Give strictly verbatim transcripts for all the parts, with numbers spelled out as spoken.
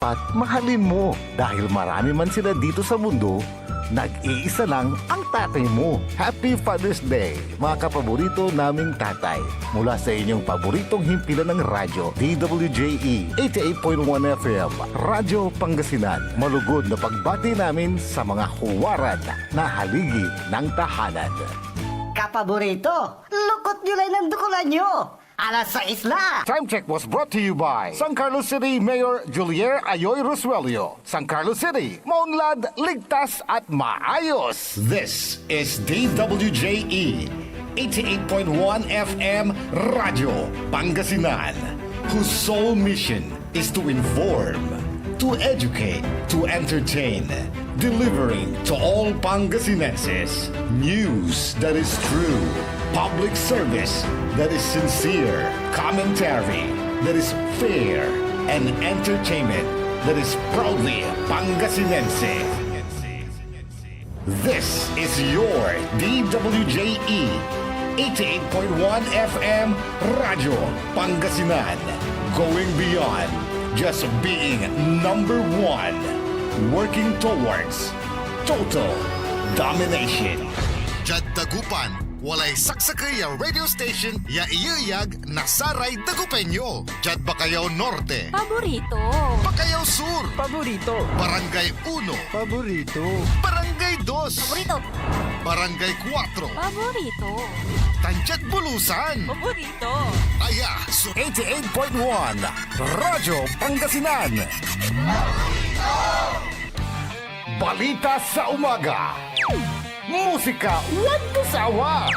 At mahalin mo dahil marami man sila dito sa mundo, nag-iisa lang ang tatay mo. Happy Father's Day, mga kapaborito naming tatay. Mula sa inyong paboritong himpilan ng radyo, D W J E eighty-eight point one F M, Radyo Pangasinan. Malugod na pagbati namin sa mga huwaran na haligi ng tahanan. Kapaborito, lukot nyo lay nandukulan nyo! Alas sais la! Time check was brought to you by San Carlos City Mayor Julier Ayoy Rosuelio. San Carlos City, maunlad, ligtas at maayos. This is D W J E eighty-eight point one F M Radyo Pangasinan, whose sole mission is to inform, to educate, to entertain, delivering to all Pangasinenses news that is true, public service that is sincere, commentary that is fair, and entertainment that is proudly Pangasinense. This is your D W J E eighty-eight point one F M Radyo Pangasinan. Going beyond just being number one. Working towards total domination. Diad Dagupan, walay saksakey ya radio station ya iyeyag na saray Dagupeño. Diad Bacayao Norte. Paborito. Bacayao Sur. Paborito. Barangay Uno. Paborito. Barangay Dos. Paborito. Barangay Cuatro. Paborito. Tan diad Bulusan. Paborito. Aya so eighty-eight point one Radyo Pangasinan. Balita sa umaga. Musika, walang sawa.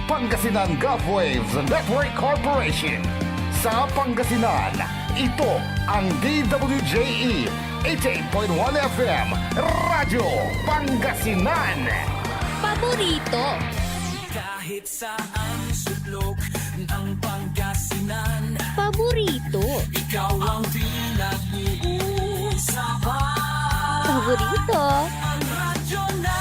Pangasinan Gulf Waves Network Corporation. Sa Pangasinan, ito ang D W J E eighty-eight point one F M, Radyo Pangasinan. Paborito. Kahit saan sulok ng Pangasinan. Paborito. Ikaw ang pinag-uusapan. Paborito. Ang radyo na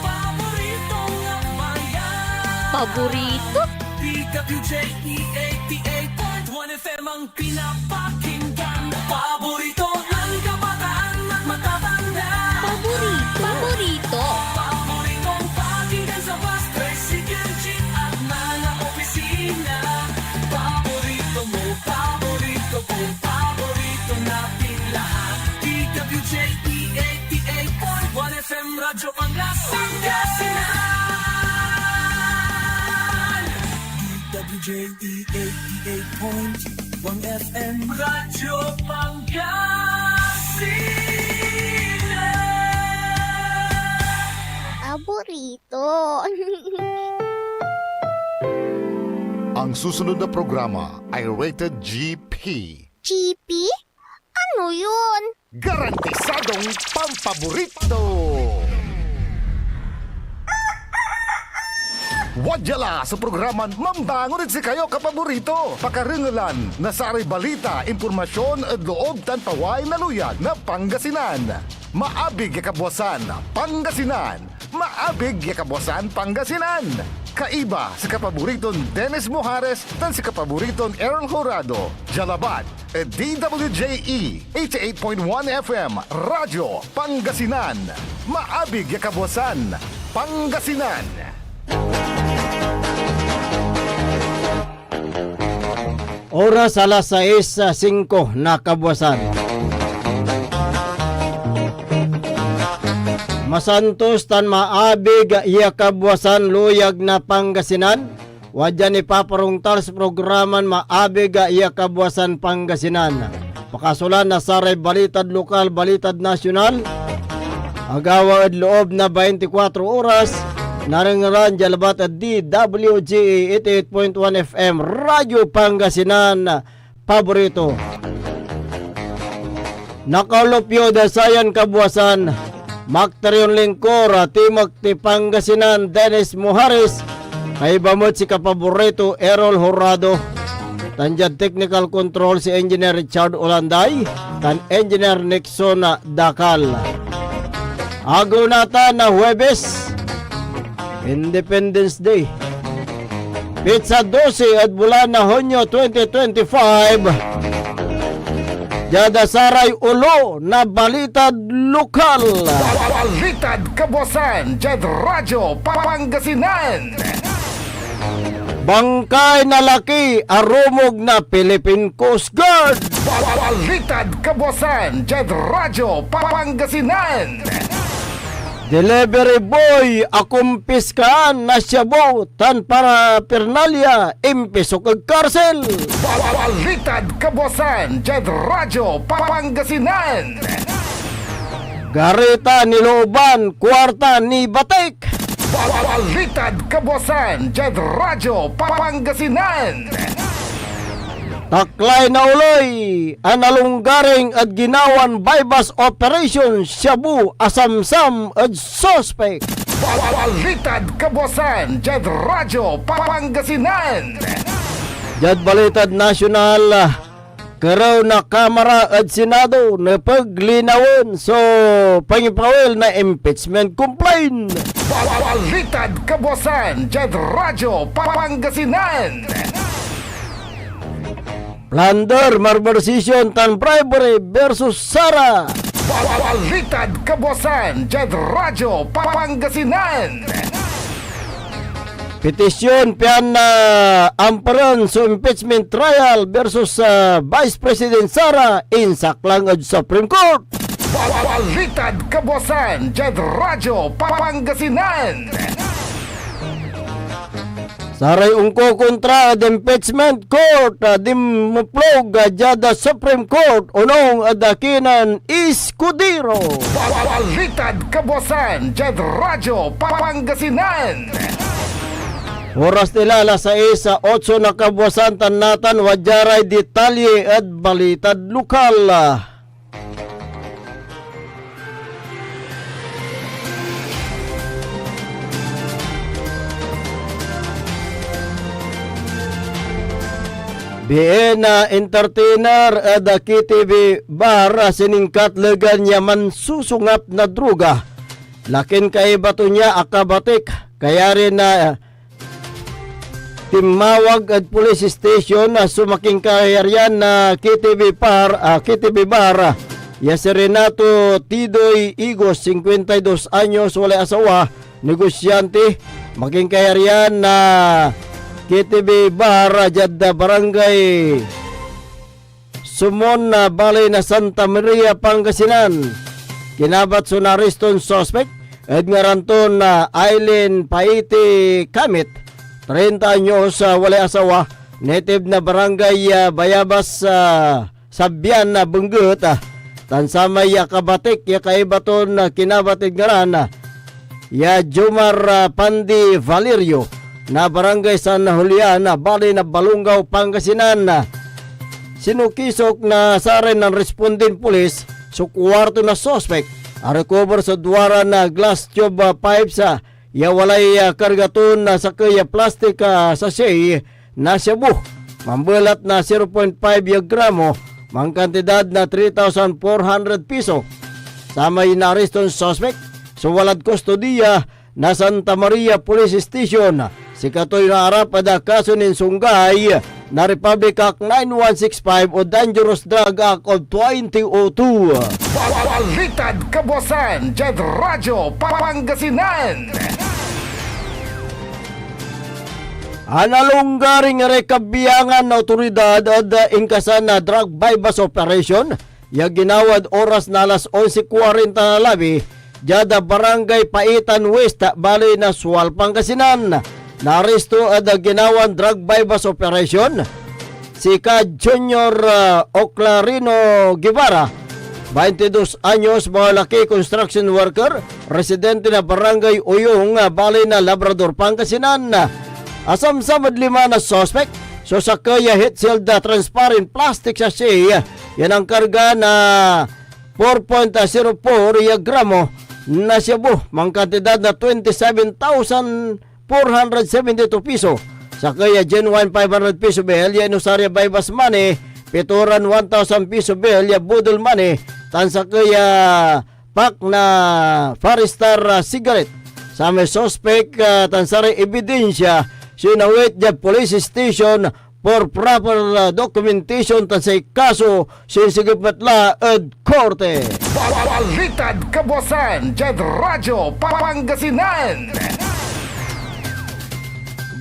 paborito ng bayan. Paborito. D W J E eighty-eight point one F M ang pinapakinggan. Paborito ng kabataan at matatanda. Paborito. Paborito. Paboritong pakinggan sa bus, tricycle, jeep at mga opisina. Paborito mo, paborito ko, paborito natin lahat. D W J E eighty-eight point one F M Radyo Pangasinan. D W J E eighty-eight point one F M Radyo Pangasinan. Paborito. Ang susunod na programa ay rated G P. G P? Ano yun? Garantisadong pampaborito! Wadya la so programan mambangon ed sikayo, kapaborito! Pakarengelan na saray balita, impormasyon ed loob tan paway na luyag na Pangasinan. Maabig ya kabwasan, Pangasinan! Maabig ya kabwasan, Pangasinan! Kaiba si kapaboriton Dennis Mojares tan si kapaboriton Errol Horado, dia labat ed D W J E eighty-eight point one F M Radyo Pangasinan. Maabig ya kabwasan, Pangasinan! Oras alas sais singko na kabwasan. Masantos tan maabig ya kabwasan, luyag na Pangasinan. Wadya nipaparongtal so programan Maabig ya Kabwasan Pangasinan. Pakasolan na saray balitad lokal, balitad nasional. Agawa ed loob na baintikwatro oras, narengelan dia labat ed D W J E eighty-eight point one F M Radyo Pangasinan, paborito. Nakaolop yo da sayan kabwasan, makter yon lingkor, a timek ti Pangasinan, Dennis Mojares, kaiba met si kapaborito, Errol Horado, tan diad technical control si Engineer Richard Olanday tan Engineer Nixon Dacal. Agew natan na Huwebes, Independence Day. Pitsa dose ed bulan na Hunyo twenty twenty-five. Diad saray olo na balitad lokal. Balitad kabuasan diad Radyo Pangasinan. Bangkay na laki arumog na Philippine Coast Guard. Balitad kabuasan diad Radyo Pangasinan. Delivery boy akumpiskaan na shabu tan paraphernalia, impisok ed karsel. Balitad kabuasan diad Radyo Pangasinan. Garita nilooban, kuarta nibatik. Balitad kabuasan diad Radyo Pangasinan. Taklay na oloy a nalunggaring ed ginawan buy-bust operation, shabu a samsam ed suspek. Balitad kabuasan diad Radyo Pangasinan. Diad balitad nasyonal, kerew na Kamara ed Senado nepeg linawen so pangipawil na impeachment complaint. Balitad kabuasan diad Radyo Pangasinan. Plunder, malversation, tan bribery versus Sara. Balitad kabuasan diad Radyo Pangasinan. Petisyon pian, ah, amparen so impeachment trial versus, ah, Vice President Sara insaklang ed Supreme Court. Balitad kabuasan diad Radyo Pangasinan. Saray onkokontra ed impeachment court, ah, dinmeplog, ah, diad, ah, Supreme Court, onong ed, ah, kinen Escudero. Balitad kabuasan diad Radyo Pangasinan. Oras nila alas sais, ah, otso na kabuasan tan natan wadya ray detalye ed balitad lokal. Bien na entertainer ed K T V bar a siningkat legan ya mansusungap na droga. Lakin kaiba to nia akabatik, kayari na tinmawag ed police station, ah, so makinkayaryan na K T V par, ah, K T V bar, ah, ya si Renato Tidoy Igos, cincuenta y dos anyos, walay asawa, negosyante, makinkayaryan na K T V bar, ah, diad, ah, barangay Sumon na baley na Santa Maria, Pangasinan. Kinabat so naareston suspek ed ngaran ton, ah, Aileen Paiti Kamit, treinta anyos, ah, walay asawa, native na barangay, ah, Bayabas, ah, Sabian, ah, Benguet, ah, tan samay, ah, kabatik ya kaiba ton, ah, kinabat ed ngaran, ah, ya Jomar, ah, Pandi Valerio na Barangay San Julian, ah, baley na Balongaw, Pangasinan. Sinukisok na saray nanresponden pulis so kuarto na suspek. Arecover so duara na glass tube, ah, pipes, ah, ya walay, ah, karga ton, ah, sakey a plastik a sachet na shabu, mambelat na zero point five ya gramo, mangkantidad na three thousand four hundred piso. Samay naareston suspek so walad kustodiya na Santa Maria Police Station. Sikatoy naarap ed kaso nen songgay na Republic Act nine one six five o Dangerous Drug Act of twenty oh two. Balitad kabuasan diad Radyo Pangasinan. Analunggaring iray kabiangan na awtoridad ed inkasan na drug buy-bust operation ya ginawad oras na alas onse kuarenta na labi, diad Barangay Paitan West, baley na Sual, Pangasinan. Naaresto ed ginawan drug buy-bust operation si Ka Junior, ah, Oclarino Guevara, baintidos anyos, mga laki, construction worker, residente na Barangay Uyong, ah, baley na Labrador, Pangasinan. Asamsam ed lima na suspek so sakey a heat-sealed, ah, transparent plastic sachet, ah, ya nankarga na four point zero four ya gramo na shabu, mangkantidad na twenty-seven thousand four hundred seventy-two piso. Sakey a genuine five hundred piso bill ya inusar ya buy-bust money, pitoran one thousand piso bill ya boodle money, tan sakey a pack na Far Star, ah, cigarette. Samay suspek, ah, tan saray ebidensya so inawit diad police station for proper, ah, documentation tan say kaso so insigep met la ed korte. Balitad Kabuasan diad Radyo Pangasinan.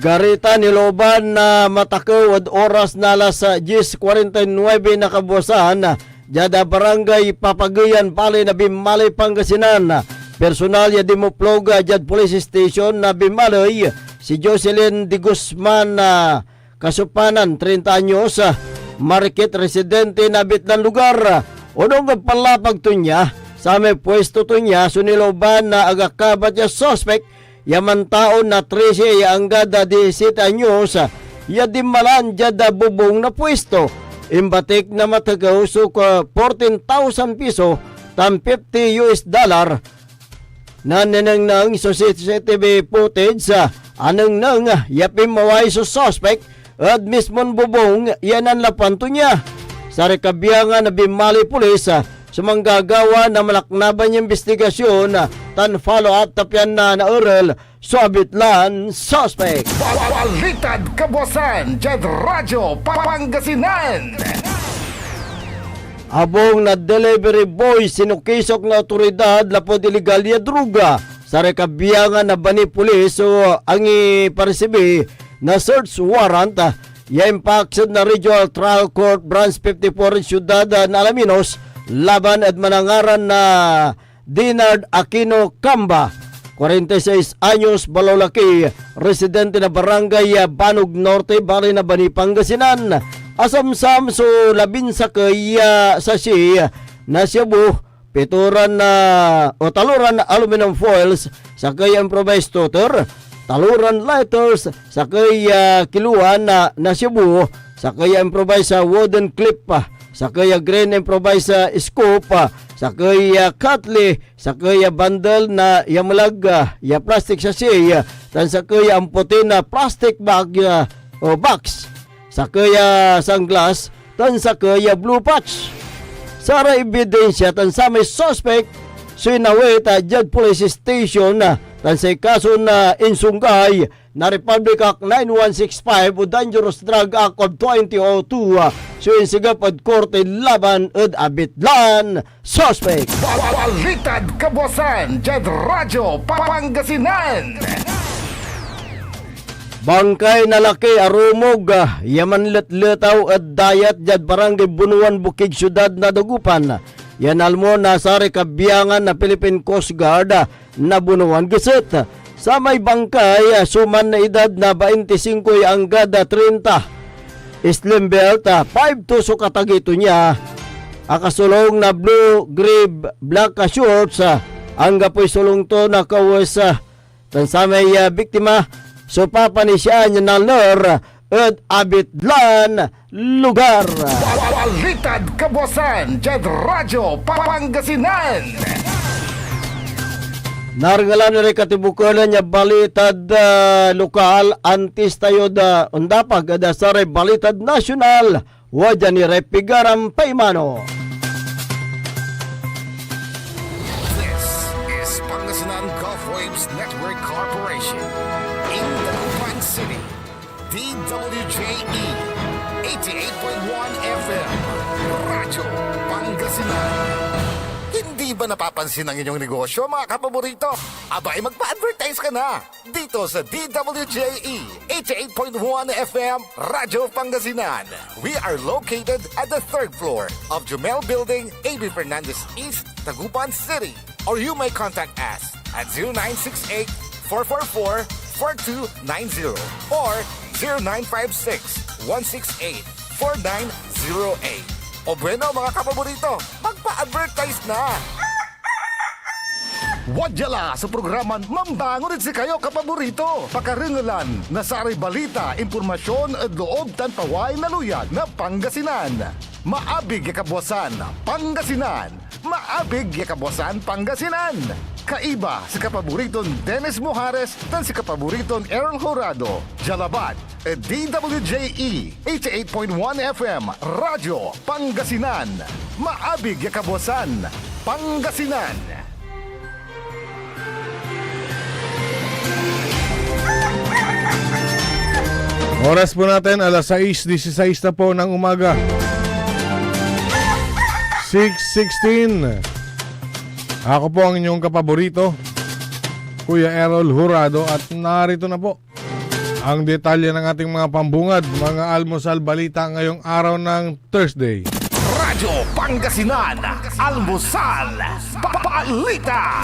Garita nilooban na matakew ed oras na alas diez cuarenta y nueve na kabuasan, diad Barangay Papageyan, baley na Binmaley, Pangasinan. Personal ya dinmoplog, ah, diad police station na Binmaley si Jocelyn de Guzman, ah, Kasupanan, trinta anyos, ah, marikit, residente na abitlan lugar. Onung ed panlapag to nia, samay puesto to nia so nilooban na agakabat ya suspek ya mantaon na trese ya anggad, ah, disisiete anyos, ah, ya dinmalan diad, ah, bobong na puesto. Imbatik na matekew so, ah, fourteen thousand piso tan fifty U S dollar. Nanenengneng so C C T V footage, ah, a nengneng, ah, ya pinmaway so suspek ed mismon bobong ya nanlapuan to nia. Saray kabiangan na Binmaley Police, ah, so manggagawa na malaknaban ya imbestigasyon, ah, tan follow-up ta pian na naerel so abitlan suspek. Balitad Kabuasan diad Radyo Pangasinan. Abung na delivery boy sinukisok na awtoridad lapud iligal ya droga. Saray kabiangan na bani pulis so angiparesibi na search warrant, ah, ya impaaksid na Regional Trial Court Branch fifty-four ed siudad, ah, na Alaminos laban ed manangaran na Dinard Aquino Camba, cuarenta y seis anyos, balolaki, residente na Barangay, ah, Banog Norte, baley na Bani, Pangasinan. Asamsam so labinsakey ya sachet na shabu, pitoran na, o taloran aluminum foils, sakey ya improvised toter, taloran lighters, sakey ya kiloan na, na shabu, sakey ya improvised, ah, wooden clip, ah, sakey ya green improvised, ah, scoop, ah, sakey ya katli, sakey ya bandel na ya melag, ah, ya plastic sachet, ah, tan sakey ya amputi na plastic bag, ah, o box, sakey ya sunglass, tan sakey ya blue patch. Saray ebidensya tan samay suspek so inawit, ah, diad police station, ah, tan say kaso na insunggay na Republic Act nine one six five o Dangerous Drug Act of twenty oh two, ah, so insigep ed korte laban ed abitlan suspek. Balitad Kabuasan diad Radyo Pangasinan. Bangkay na laki a rumog, ah, ya manletletaw ed dayat diad Barangay Bunuan, Bukig, Siudad na Dagupan, ya nalmo na saray kabiangan na Philippine Coast Guard, ah, na Bunuan Gazette. Samay bangkay, ah, suman na edad na bainti singko ya anggad, ah, trinta. Slim build, ah, five two so katagey to nia. Akasolong na blue, gray, black, ah, shorts, ah, anggapoy solong to na kawes, ah, tan samay, ah, biktima so papanisiaan ya naler ed abitlan lugar. Balitad Kabuasan diad Radyo Pangasinan. Narengelan iray katibukelan ya balitad, ah, lokal, antis tayod, ah, ondapag ed saray balitad nasyonal. Wadya ni ray pigaran paimano. This is Pangasinan Gulf Waves Network Corporation in Dagupan City. D W J E, eighty-eight point one F M, Radyo Pangasinan. Hindi ba napapansin ang inyong negosyo, mga kapaborito? Abay, magpa-advertise ka na dito sa D W J E, eighty-eight point one F M, Radyo Pangasinan. We are located at the third floor of Jumel Building, A B Fernandez East, Dagupan City. Or you may contact us at zero nine six eight, four four four, four two nine zero or zero nine five six, one six eight, four nine zero eight. O bueno, mga kapaborito, magpa-advertise na! Wadya la so programan Mambangon ed Sikayo, Kapaborito! Pakarengelan na saray balita, impormasyon ed loob tan paway na luyag na Pangasinan. Maabig ya kabuasan, Pangasinan! Maabig ya kabuasan, Pangasinan! Kaiba si kapaboriton Dennis Mojares tan si kapaboriton Errol Horado, dia labat ed D W J E, eighty-eight point one F M, Radyo Pangasinan. Maabig ya kabuasan, Pangasinan. Oras po natin, alas sais dieciséis na po ng umaga. Six sixteen. Ako po ang inyong kapaborito, Kuya Errol Jurado, at narito na po ang detalye ng ating mga pambungad, mga almusal balita ngayong araw ng Thursday. Radyo Pangasinan, Almusal, Balita.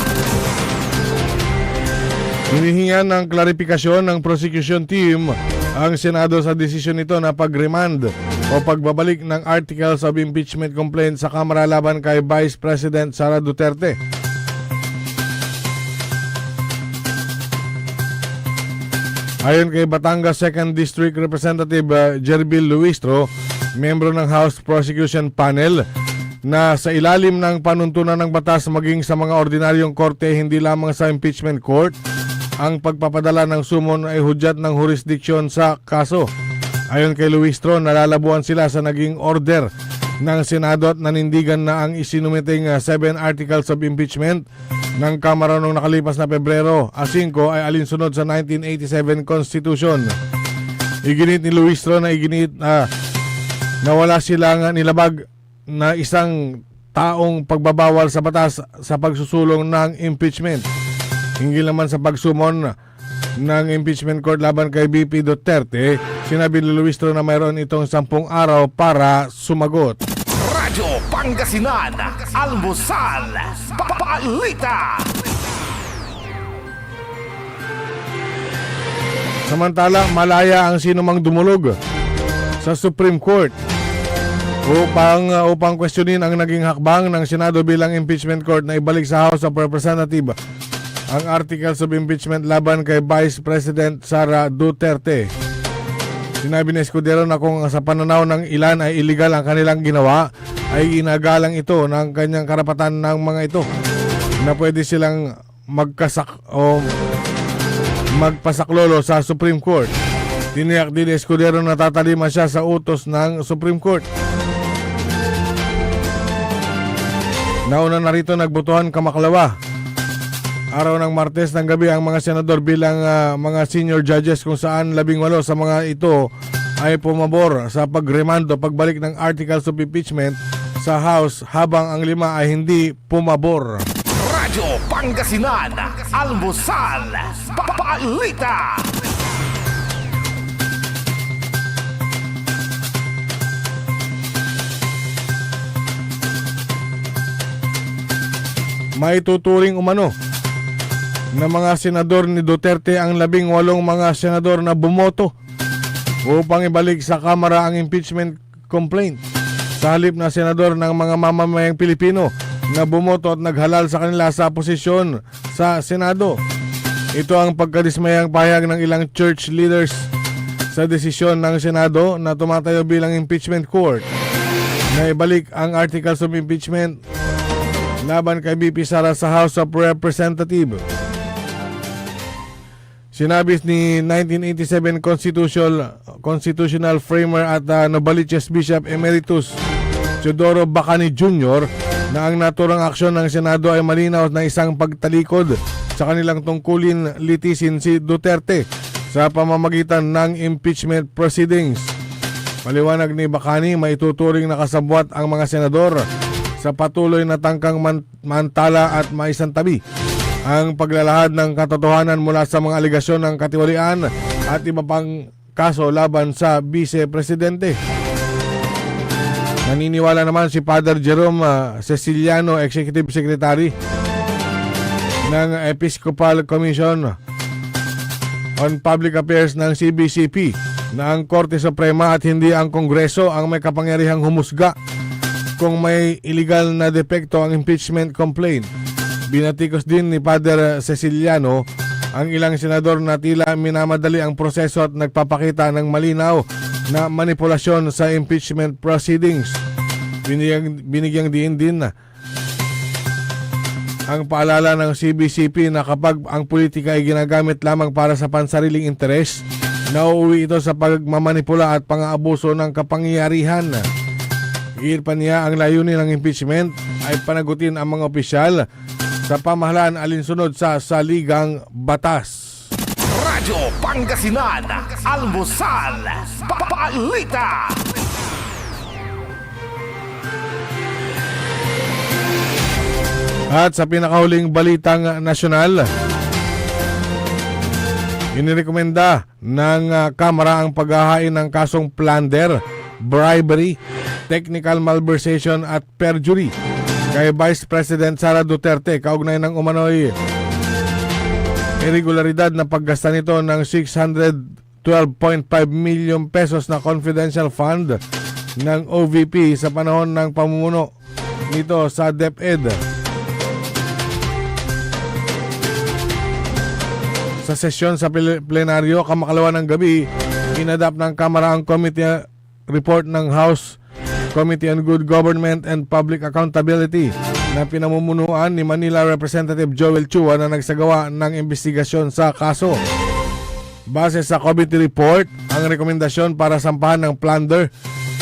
Hinihingan ng klarifikasyon ng prosecution team ang Senado sa desisyon nito na pag-remand o pagbabalik ng articles of impeachment complaint sa Kamara laban kay Vice President Sara Duterte. Ayon kay Batangas Second District Representative, uh, Jervil Luistro, miyembro ng House Prosecution Panel, na sa ilalim ng panuntunan ng batas maging sa mga ordinaryong korte, hindi lamang sa impeachment court, ang pagpapadala ng sumon ay hudyat ng hurisdiksyon sa kaso. Ayon kay Luistro, nalalabuan sila sa naging order ng Senado at nanindigan na ang isinumiting, ah, seven articles of impeachment ng Kamara noong nakalipas na Pebrero a singko ay alinsunod sa nineteen eighty-seven Constitution. Iginiit ni Luistro na iginiit, ah, na wala silang nilabag na isang taong pagbabawal sa batas sa pagsusulong ng impeachment. Hinggil naman sa pagsumon ng impeachment court laban kay V P Duterte, sinabi ni Luistro na mayroon itong sampung araw para sumagot. Radyo Pangasinan, Almusal, Balita. Samantala, malaya ang sinumang dumulog sa Supreme Court upang, uh, upang kwestiyonin ang naging hakbang ng Senado bilang impeachment court na ibalik sa House of Representatives ang articles of impeachment laban kay Vice President Sara Duterte. Sinabi ni Escudero na kung sa pananaw ng ilan ay iligal ang kanilang ginawa, ay inagalang ito ng kanyang karapatan ng mga ito na pwede silang magkasak-, o magpasaklolo sa Supreme Court. Tiniyak din ni Escudero na tatalima siya sa utos ng Supreme Court. Nauna na rito, nagbotohan kamaklawa araw ng Martes ng gabi ang mga senador bilang, ah, mga senior judges, kung saan labing walo sa mga ito ay pumabor sa pag-remand o pagbalik ng articles of impeachment sa House, habang ang lima ay hindi pumabor. Radyo Pangasinan, Almusal, Balita. Maituturing umano na mga senador ni Duterte ang labing walong mga senador na bumoto upang ibalik sa Kamara ang impeachment complaint, sa halip na senador ng mga mamamayang Pilipino na bumoto at naghalal sa kanila sa posisyon sa Senado. Ito ang pagkadismayang pahayag ng ilang church leaders sa desisyon ng Senado na tumatayo bilang impeachment court na ibalik ang articles of impeachment laban kay V P Sara sa House of Representatives. Sinabi ni nineteen eighty-seven constitutional, constitutional framer at, ah, Novaliches Bishop Emeritus Teodoro Bacani Junior na ang naturang aksyon ng Senado ay malinaw na isang pagtalikod sa kanilang tungkulin litisin si Duterte sa pamamagitan ng impeachment proceedings. Paliwanag ni Bacani, maituturing na kasabwat ang mga senador sa patuloy na tangkang man-, mantala at maisantabi ang paglalahad ng katotohanan mula sa mga alegasyon ng katiwalian at iba pang kaso laban sa Bise Presidente. Naniniwala naman si Father Jerome, ah, Ceciliano, Executive Secretary ng Episcopal Commission on Public Affairs ng C B C P, na ang Korte Suprema at hindi ang Kongreso ang may kapangyarihang humusga kung may iligal na depekto ang impeachment complaint. Binatikos din ni Father Ceciliano ang ilang senador na tila minamadali ang proseso at nagpapakita ng malinaw na manipulasyon sa impeachment proceedings. Binigyang, binigyang diin din ang paalala ng C B C P na kapag ang politika ay ginagamit lamang para sa pansariling interes, nauuwi ito sa pagmamanipula at pangaabuso ng kapangyarihan. Giit pa niya, ang layunin ng impeachment ay panagutin ang mga opisyal sa pamahalaan alinsunod sa saligang batas. Radyo Pangasinan, Almusal, Balita. At sa pinakahuling balitang nasyonal, inirekomenda ng, ah, Kamara ang paghahain ng kasong plunder, bribery, technical malversation at perjury kay Vice President Sara Duterte kaugnay ng umano'y iregularidad na paggasta nito ng six hundred twelve point five million pesos na confidential fund ng O V P sa panahon ng pamumuno nito sa DepEd. Sa sesyon sa pil-, plenaryo kamakalawa ng gabi, inadapt ng Kamara ang Committee Report ng House Committee on Good Government and Public Accountability na pinamumunuan ni Manila Representative Joel Chua na nagsagawa ng imbestigasyon sa kaso. Base sa committee report, ang rekomendasyon para sampahan ng plunder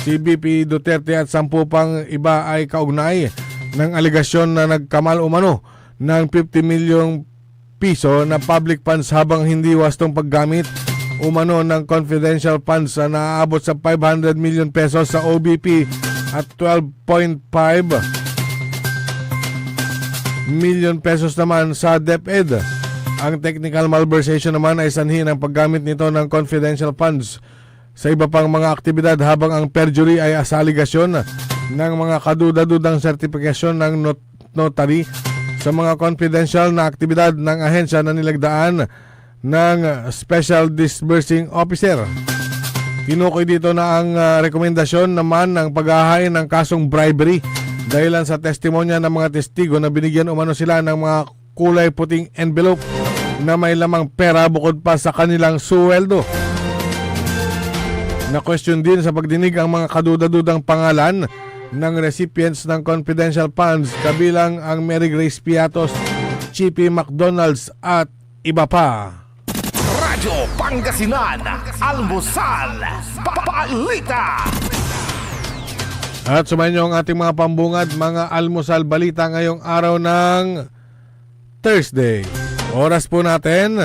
si V P Duterte at sampu pang iba ay kaugnay ng alegasyon na nagkamal umano ng fifty milyong piso na public funds habang hindi wastong paggamit umano ng confidential funds na naaabot sa five hundred million pesos sa O V P at twelve point five million pesos naman sa DepEd. Ang technical malversation naman ay sanhi ng paggamit nito ng confidential funds sa iba pang mga aktibidad, habang ang perjury ay asaligasyon ng mga kaduda-dudang sertifikasyon ng not-, notary sa mga confidential na aktibidad ng ahensya na nilagdaan ng Special Disbursing Officer. Tinukoy dito na ang, ah, rekomendasyon naman ng paghahain ng kasong bribery dahilan sa testimonya ng mga testigo na binigyan umano sila ng mga kulay puting envelope na may lamang pera bukod pa sa kanilang suweldo. Na-question din sa pagdinig ang mga kaduda-dudang pangalan ng recipients ng confidential funds, kabilang ang Mary Grace Piatos, Chippy McDonald's at iba pa. Radyo Pangasinan, Almusal, Balita. At sumainyo ang ating mga pambungad, mga almusal balita ngayong araw ng Thursday. Oras po natin,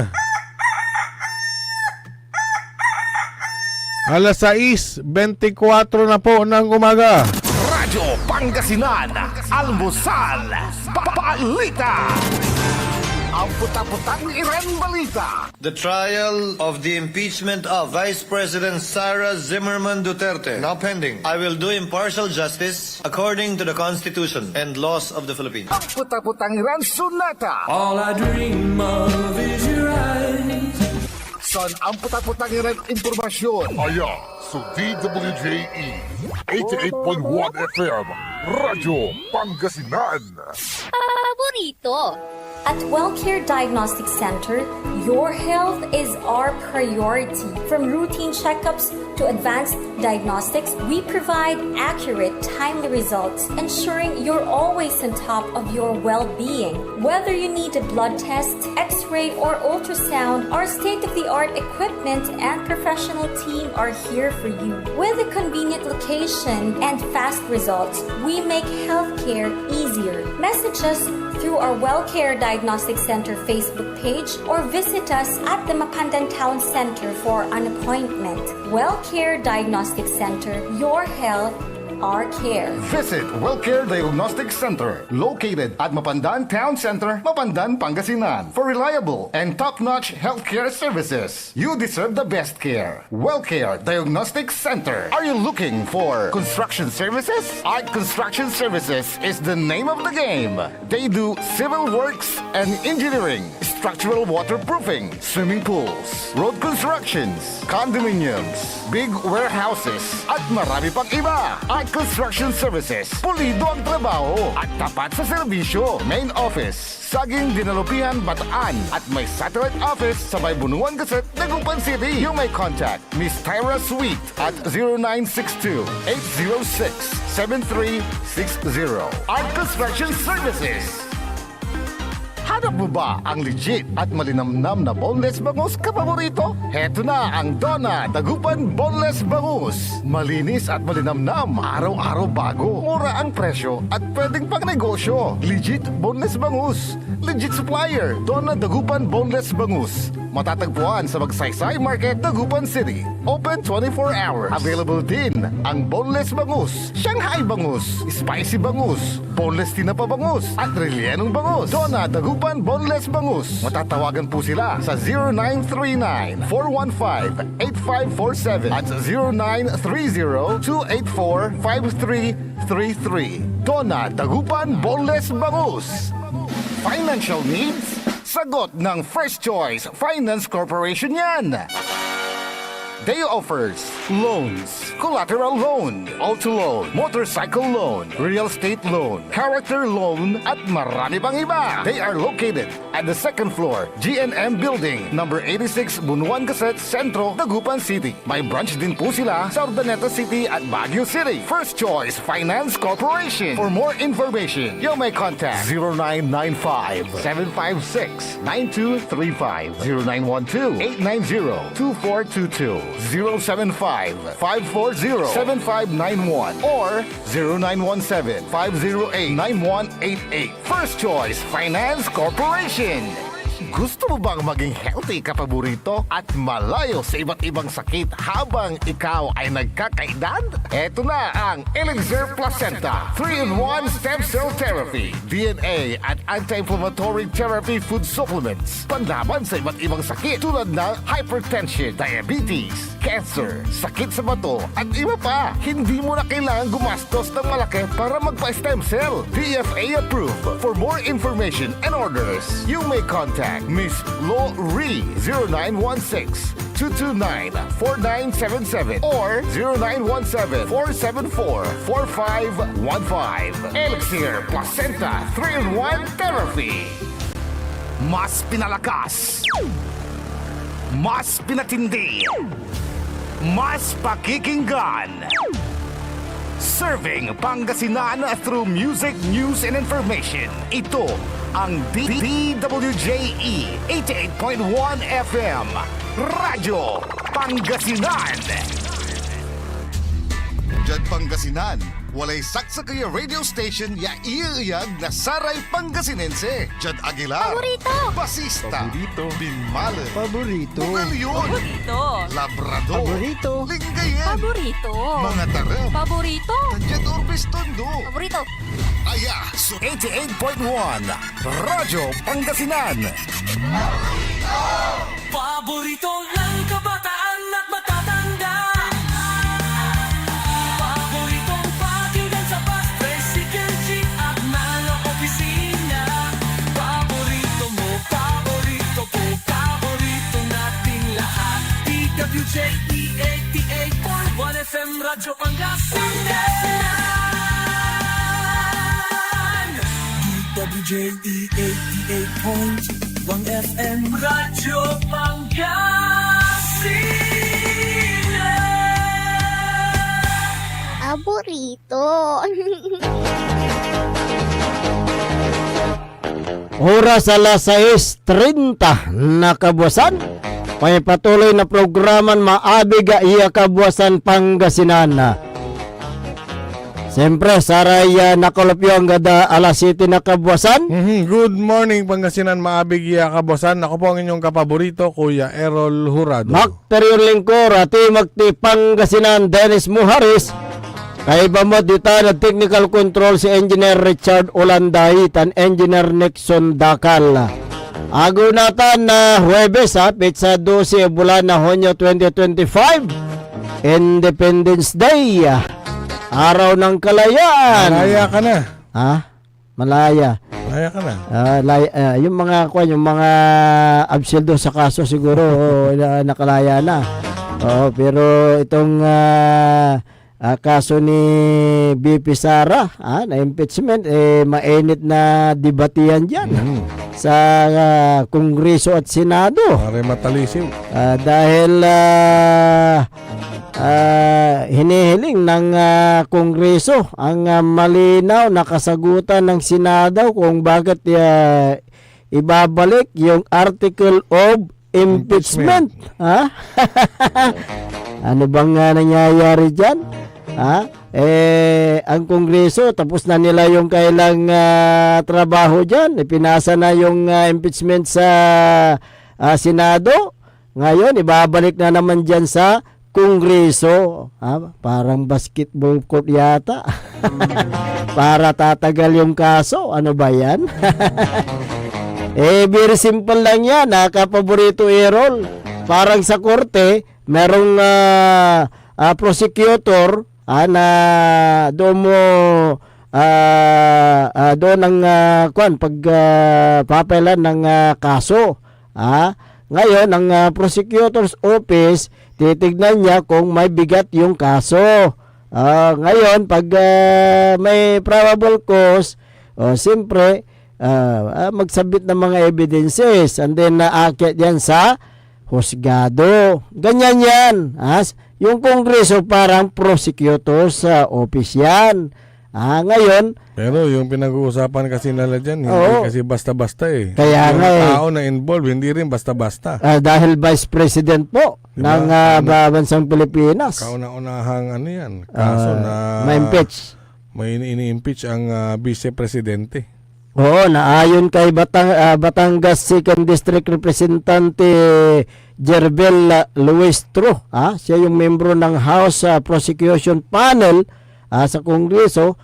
alas sais bentikuatro na po ng umaga. Radyo Pangasinan, Almusal, Balita. Ang puta-putang Iran Balita. The trial of the impeachment of Vice President Sara Zimmerman Duterte now pending. I will do impartial justice according to the Constitution and laws of the Philippines. Ang puta-putang Iran Sonata. All I dream of is your eyes. Son ang puta-putang Iran impormasyon. Aya so D W J E eighty-eight point one F M, Radyo Pangasinan. Paborito. At Wellcare Diagnostic Center, your health is our priority. From routine checkups to advanced diagnostics, we provide accurate, timely results, ensuring you're always on top of your well-being. Whether you need a blood test, x-ray, or ultrasound, our state-of-the-art equipment and professional team are here for you. With a convenient location and fast results, we make healthcare easier. Message us through our Wellcare Diagnostic Center Facebook page or visit us at the Mapandan Town Center for an appointment. Wellcare Diagnostic Center, your health, our care. Visit Wellcare Diagnostic Center, located at Mapandan Town Center, Mapandan, Pangasinan, for reliable and top-notch healthcare services. You deserve the best care. Wellcare Diagnostic Center. Are you looking for construction services? Art Construction Services is the name of the game. They do civil works and engineering, structural waterproofing, swimming pools, road constructions, condominiums, big warehouses, at marami pang iba. Art Construction Services, pulido ang trabaho at tapat sa serbisyo. Main office, Saging Dinalupian, Bataan, at may satellite office sa may Bunuan Gazette, Dagupan City. You may contact Miss Tyra Sweet at zero nine six two, eight zero six, seven three six zero. Art Construction Services. Hanap mo ba ang legit at malinamnam na boneless bangus kapaborito? Heto na ang Donna Dagupan Boneless Bangus. Malinis at malinamnam, araw-araw bago. Mura ang presyo at pwedeng pangnegosyo. Legit boneless bangus. Legit supplier, Donna Dagupan Boneless Bangus. Matatagpuan sa Magsaysay Market, Dagupan City. Open twenty-four hours. Available din ang boneless bangus, Shanghai bangus, spicy bangus, boneless tinapa bangus, at rellenong bangus. Donna Dagupan Boneless Bangus. Matatawagan po sila sa zero nine three nine, four one five, eight five four seven at zero nine three zero, two eight four, five three three three. Donna Dagupan Boneless Bangus. Financial needs? Sagot ng First Choice Finance Corporation yan. They offers loans, collateral loan, auto loan, motorcycle loan, real estate loan, character loan, at marami pang iba. They are located at the second floor, G N M Building, number eighty-six, Bunuan Gasset, Centro, Dagupan City. May branch din po sila sa Urdaneta City at Baguio City. First Choice Finance Corporation. For more information, you may contact zero nine nine five, seven five six, nine two three five, zero nine one two, eight nine zero, two four two two, zero seven five, five four zero, seven five nine one, or zero nine one seven, five zero eight, nine one eight eight. First Choice Finance Corporation. Gusto mo bang maging healthy ka paborito at malayo sa iba't ibang sakit habang ikaw ay nagkakaedad? Eto na ang Elixir Placenta three-in-one Stem Cell Therapy, D N A at Anti-Inflammatory Therapy Food Supplements. Panlaban sa iba't ibang sakit tulad ng hypertension, diabetes, cancer, sakit sa bato, at iba pa. Hindi mo na kailangan gumastos ng malaki para magpa-stem cell. D F A approved. For more information and orders, you may contact Miss Lo Ree, zero nine one six, two two nine, four nine seven seven or zero nine one seven, four seven four, four five one five. Elixir Placenta three-in-one Therapy. Mas pinalakas, mas pinatindi, mas pakikinggan. Serving Pangasinan through music, news, and information. Ito ang D W J E eighty-eight point one F M, Radyo Pangasinan. Diad Pangasinan, walay saksakey a radio station ya ieyag na saray Pangasinense. Diad Aguilar, Paborito! Basista, Paborito. Binmalen, Paborito. Bugallon, Paborito! Labrador, Paborito. Lingayen, Paborito! Mangatarem, Paborito! Diad Urbes, Tondo. Paborito! Aya so eighty-eight point one Radyo Pangasinan. Paborito ng kabataan at matatanda. Paboritong pakinggan sa bus, tricycle, jeep at mga opisina. Paborito mo, paborito ko, paborito nating lahat. D W J E eighty-eight point one F M Radyo Pangasinan. D W J E eighty-eight point one F M Radyo Pangasinan. Paborito. Oras alas sais treinta na kabuasan. May patuloy na programan Maabig ya Kabuasan Pangasinan. Siyempre, saray, ah, nakalupyo anggad, ah, alas siyete na kabuasan. Mhm. Good morning, Pangasinan. Maabig ya kabuasan. Ako po ang inyong kapaborito, Kuya Errol Hurado. Makter yon lingkor, ati Makti Pangasinan, Dennis Muharis. Kaiba mo, ditan na technical control si Engineer Richard Olanday tan Engineer Nixon Dakal. Agew natan na Huwebes, ha, petsa dose bulan na Hunyo twenty twenty-five, Independence Day, araw ng kalayaan. Malaya ka na. Ha? Malaya. Malaya ka na. Ah, lay-, ah, yung mga, kwan, yung mga absueldo sa kaso siguro, oo, na-, nakalaya na. Oo, pero itong, ah, ah, kaso ni V P Sara, ah, na impeachment, eh, mainit na debatihan dyan, mm, sa, ah, Kongreso at Senado. Pare matalisiw. Ah, dahil, ah, ah, hinihiling ng, ah, Kongreso ang, ah, malinaw na kasagutan ng Senado kung bakit, ah, ibabalik yung article of impeachment. Impeachment. Ha? Ano bang, ah, nangyayari diyan? Ha? Eh, ang Kongreso, tapos na nila yung kailang, ah, trabaho diyan. Ipinasa na yung, ah, impeachment sa, ah, Senado. Ngayon, ibabalik na naman diyan sa Kongreso. Ah, parang basketball court yata. Para tatagal yung kaso. Ano ba yan? Eh, very simple lang yan, ah, kapaborito Errol. Parang sa korte, merong, ah, ah, prosecutor, ah, na doon mo, ah, ah, doon ang, ah, kwan, pag, ah, papailan ng, ah, kaso. Ah, ngayon, ang, ah, prosecutor's office, titignan niya kung may bigat yung kaso. Ah, ngayon, pag, ah, may probable cause, o, siyempre, ah, ah, magsabit ng mga evidences and then naakyat yan sa husgado. Ganyan yan. As, yung Kongreso parang prosecutor sa office yan. Ah, ngayon, Pero yung pinag-uusapan kasi nila dyan, hindi Oo. kasi basta-basta eh. Kaya Yung nga eh. tao na involved, hindi rin basta-basta. Ah, dahil vice president po Diba? ng, ah, Ano? ba-, bansang Pilipinas. Kauna-unahang ano yan, kaso Ah, na ma-impeach. may ini-, ini-impeach ang, ah, vice presidente. Oo, naayon kay Batang-, ah, Batangas Second District Representante Jervel, ah, Luistro, ah, siya yung membro ng House, ah, Prosecution Panel, ah, sa Kongreso,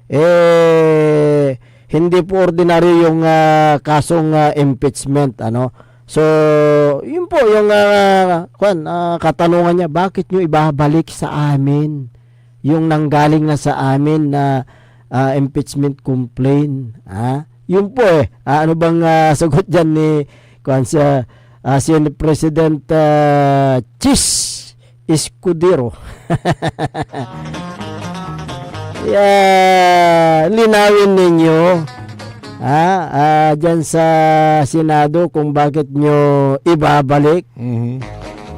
eh, hindi po ordinaryo yung, ah, kasong, ah, impeachment, ano. So, yun po yung, ah, kwan, ah, katanungan niya, "Bakit nyo ibabalik sa amin yung nanggaling na sa amin na, ah, impeachment complaint?" Ah, yun po eh. Ah, ano bang, ah, sagot dyan ni, kwan, sa, ah, Senate President, ah, Chiz Escudero? Yeah, linawin ninyo, ah, ah, dyan sa Senado kung bakit nyo ibabalik Mhm.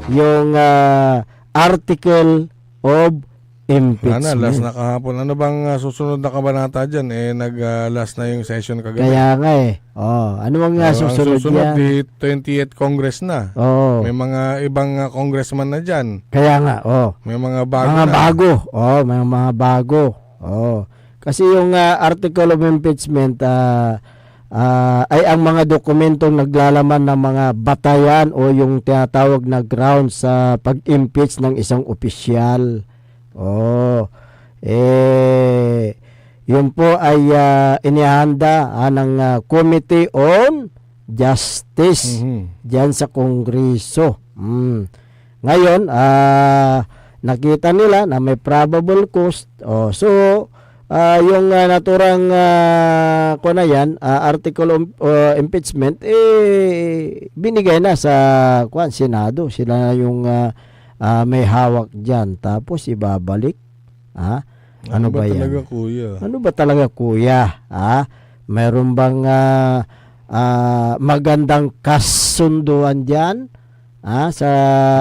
yung, ah, article of Wala na, last impeachment. na kahapon. Ano bang, ah, susunod na kabanata dyan? Eh, nag, ah, last na yung session kagabi. Kaya nga eh. Oh, ano bang, ah, Ano ang susunod susunod? yan? Di twenty-eighth Congress na. Oh. May mga ibang, ah, congressman na dyan. Kaya nga, oh. May mga bago Mga na. bago. Oh, may mga bago. Oh. Kasi yung, ah, article of impeachment, ah, ah, ay ang mga dokumentong naglalaman ng mga batayan o yung tinatawag na grounds sa pag-impeach ng isang opisyal. Oh. Eh, yun po ay, ah, inihanda, ah, ng, ah, Committee on Justice Mhm. diyan sa Kongreso. Mm. Ngayon, ah, nakita nila na may probable cause. Oh, so, ah, yung, ah, naturang, ah, kuwan na yan, ah, article of, ah, impeachment, eh, binigay na sa, kuwan, Senado. Sila na yung, ah, ah, may hawak dyan. Tapos, ibabalik. Ah, Ano ano ba ba yan? talaga, kuya? Ano ba talaga, kuya? Ah, mayroon bang, ah, ah, magandang kasunduan dyan? Ah, sa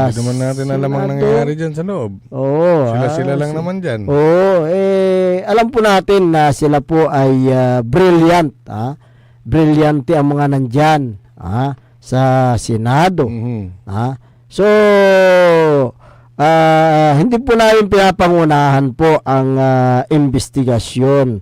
Hindi naman natin alam ang Senado? nangyayari dyan sa loob. Oo, Sila-sila ah, lang si-, naman dyan. Oo, eh, alam po natin na sila po ay, ah, brilliant, ah. Brilyante ang mga nandyan, ah, sa Senado. Mhm. Ah. So, ah, hindi po namin pinapangunahan po ang, ah, imbestigasyon.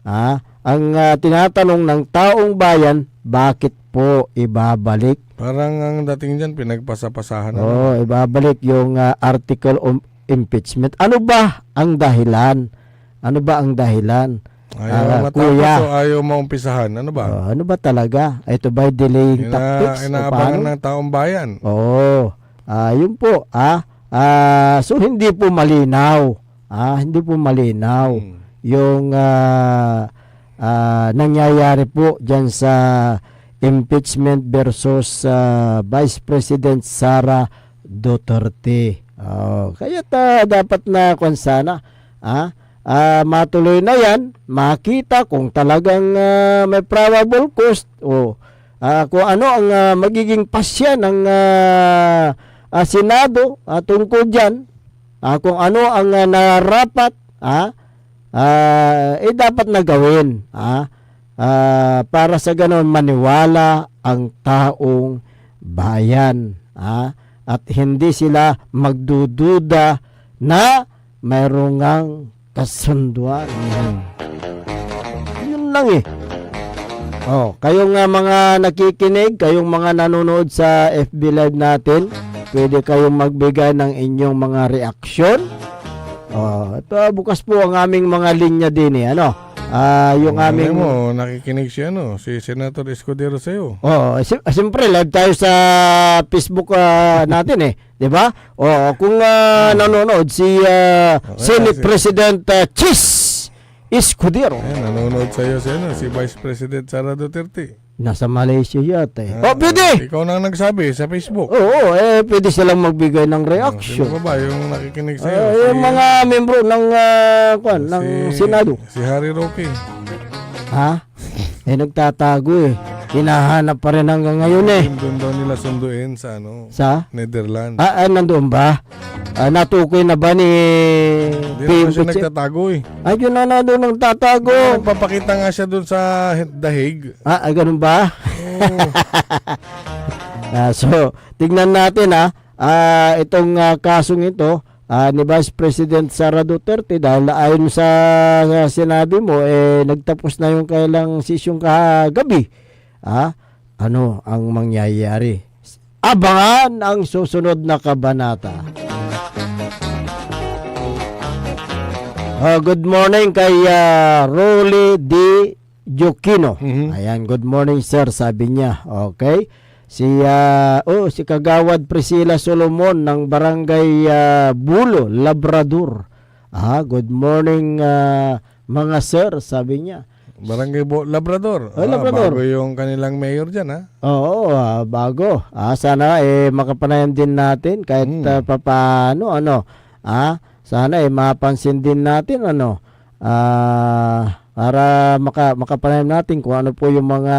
Ah, ang, ah, tinatanong ng taong bayan, bakit po ibabalik? Parang ang dating dyan, pinagpasapasahan na Oo, lang. ibabalik yung, ah, article of impeachment. Ano ba ang dahilan? Ano ba ang dahilan? Ayaw Ah, matapos kuya. o ayaw maumpisahan? Ano ba? Oh, ano ba talaga? Ito ba'y delaying Ina-, tactics o inaabangan paano? ng taong bayan. Oo. Ah, yun po, ah. Ah, so hindi po malinaw. Ah, hindi po malinaw Hmm. yung, ah, ah, nangyayari po diyan sa impeachment versus, ah, Vice President Sara Duterte. Oh, kaya ta dapat na kwan sana, ah, ah, matuloy na yan, makita kung talagang, ah, may probable cause o, ah, kung ano ang, ah, magiging pasya ng, ah, ah, Senado, ah, tungkol dyan, ah, kung ano ang, ah, nararapat, ah, ah, eh, dapat na gawin, ah. ah, para sa ganoon maniwala ang taong bayan, ah, at hindi sila magdududa na mayroon ngang kasunduan. Mhm. Yun lang eh. Oh, kayong, ah, mga nakikinig, kayong mga nanonood sa F B Live natin, pwede kayong magbigay ng inyong mga reaksyon. Oh, ito, ah, bukas po ang aming mga linya din eh, ano? Ah, yung Malay aming mo, nakikinig si ano, si Senator Escudero sa'yo. Oh, si-, ah, siyempre, live tayo sa Facebook, ah, natin eh, 'di ba? Oh, kung, ah, Hmm. nanonood si, ah, Okay, Senate si President, ah, Chiz Escudero. Ayan, nanonood sa'yo si ano, si Vice President Sara Duterte. Nasa Malaysia yata eh. Ah, Oh, pwede! Ikaw na ang nagsabi sa Facebook. Oo, eh, pwede silang magbigay ng Oh, reaction. sino pa ba yung nakikinig sa'yo? Ah, yung Si mga membro ng, ah, kwan, ng Si, Senado. si Harry Roque. Ha? Eh, nagtatago eh. Hinahanap pa rin hanggang ngayon eh. Doon daw nila sunduin sa ano, Sa? Netherlands. Ah, ah, nandoon ba? Ah, natukoy na ba ni Hindi naman siya P M P C? nagtatago eh. Ay, yun na, na doon ang tatago. Nagpapakita nga siya doon sa The Hague. Ah, ah, ganun ba? Oo. Ah, so, tignan natin, ah. Ah, itong, ah, kasong ito, ah, ni Vice President Sara Duterte, dahil ayon sa, sa sinabi mo, eh, nagtapos na yung kailang sesyong kagabi. Ah, ano ang mangyayari? Abangan ang susunod na kabanata. Ah, good morning kay, ah, Rolly D. Jokino. Mhm. Ayan, "Good morning, sir," sabi niya. Okay. Si, ah, oh, si Kagawad Priscilla Solomon ng Barangay, ah, Bulo, Labrador. Ah, "Good morning, ah, mga sir," sabi niya. Barangay Bo-, Labrador. Oh, Ah, Labrador. bago yung kanilang mayor dyan, ha? Oo, ah, bago. Ah, sana, eh, makapanayam din natin kahit, Hmm. ah, papaano, ano. Ah, sana, eh, mapansin din natin, ano. Ah, para maka-, makapanayam natin kung ano po yung mga,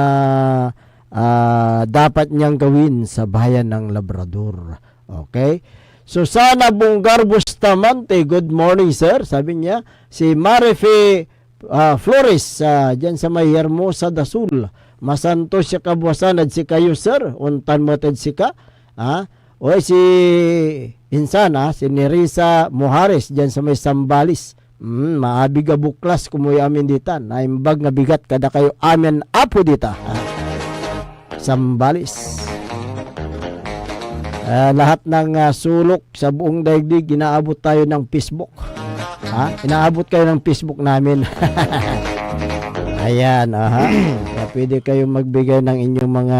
ah, dapat niyang gawin sa bayan ng Labrador. Okay? Susana Bunggar Bustamante, "Good morning, sir," sabi niya. Si Marife, ah, Flores, ah, diyan sa may Hermosa do Sul, "Masantos ya kabuasan ed sikayo, sir, ontan met ed sika." Ah, o si, insan, ah, si Nerissa Mojares diyan sa may Sambales. Mm, maabig a buklas komuy amin ditan. Naimbag nga bigat kadakayo amin, Apo, dita. Ah, Sambales. Ah, lahat ng, ah, sulok sa buong daigdig, inaabot tayo ng Facebook. Ha? Inaabot kayo ng Facebook namin. Ayan, aha. Kaya pwede kayong magbigay ng inyong mga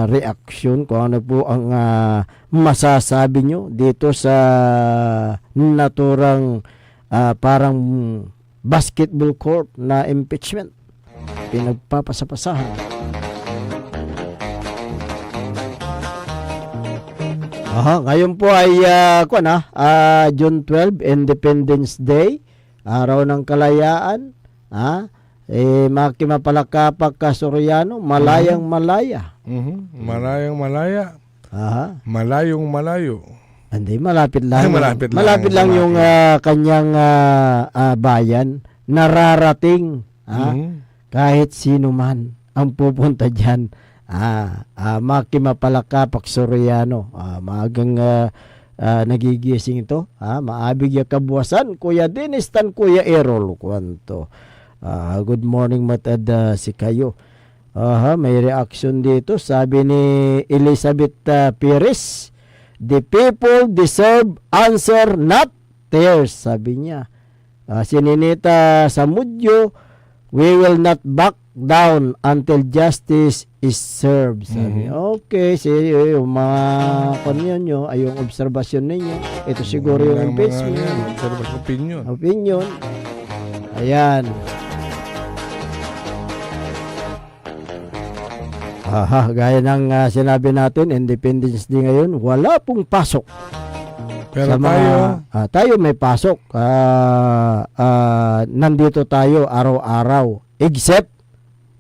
reaksyon kung ano po ang, ah, masasabi nyo dito sa naturang, ah, parang basketball court na impeachment. Pinagpapasapasahan. Aha, ngayon po ay, ah, kuwan, ah, ah, June twelve, Independence Day, Araw ng Kalayaan, ah, eh, makimapalakapak ka, Soriano, malayang Mhm. malaya. Mhm. Malayang malaya. Aha. Malayong malayo. Hindi, malapit lang. Ay, malapit lang. Malapit lang yung, Malapit. ah, kanyang, ah, ah, bayan. Nararating, ah, Mhm. kahit sino man ang pupunta diyan. Ah, ah, makimapalakapak, Soriano. Ah, maagang, ah, ah, nagigising ito. Ah, maabig ya kabuasan, Kuya Dennis tan Kuya Errol, kuanto. Ah, good morning met ed, ah, sikayo. Aha, may reaction dito. Sabi ni Elizabeth, ah, Perez, "The people deserve answer, not tears," sabi niya. Ah, si Ninita Samudio, "We will not back down until justice is served," sabi. Mhm. Okay, si, yung mga, kwan yan nyo, ay yung obserbasyon ninyo. Ito siguro yung Mga, mga, impeachment. ano yan, observation, opinion. Opinion. Ayan. Aha, gaya ng, ah, sinabi natin, Independence Day ngayon, wala pong pasok. Pero Sa mga, tayo, ah, tayo may pasok. Ah, ah, nandito tayo araw-araw. Except,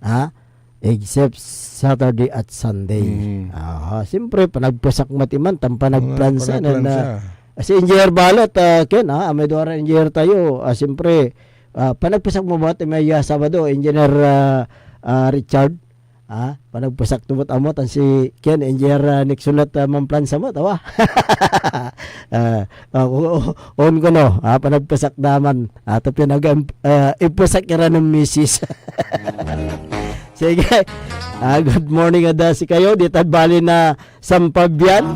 ah, except Saturday at Sunday. Mm. Aha, siyempre, panagpasakmat iman, tan panagplansa, Mga na, na, panagplansa. Si Engineer Balat, ah, Ken, ah, amay duara engineer tayo, ah, siyempre, ah, panagpasak mo ba, may, ah, Sabado, Engineer, ah, ah, Richard. Ah, panagpesak to met amo tan si Ken, Engineer, ah, Nixon et, ah, manplansa met, awa. Ah, ah, o-, o-, on kono, ah, panagpesak da man. Ah, ta pian aga, ah, ipesak ira nen misis. Sige. Ah, good morning ed sikayo, ditad bali na Sampabian.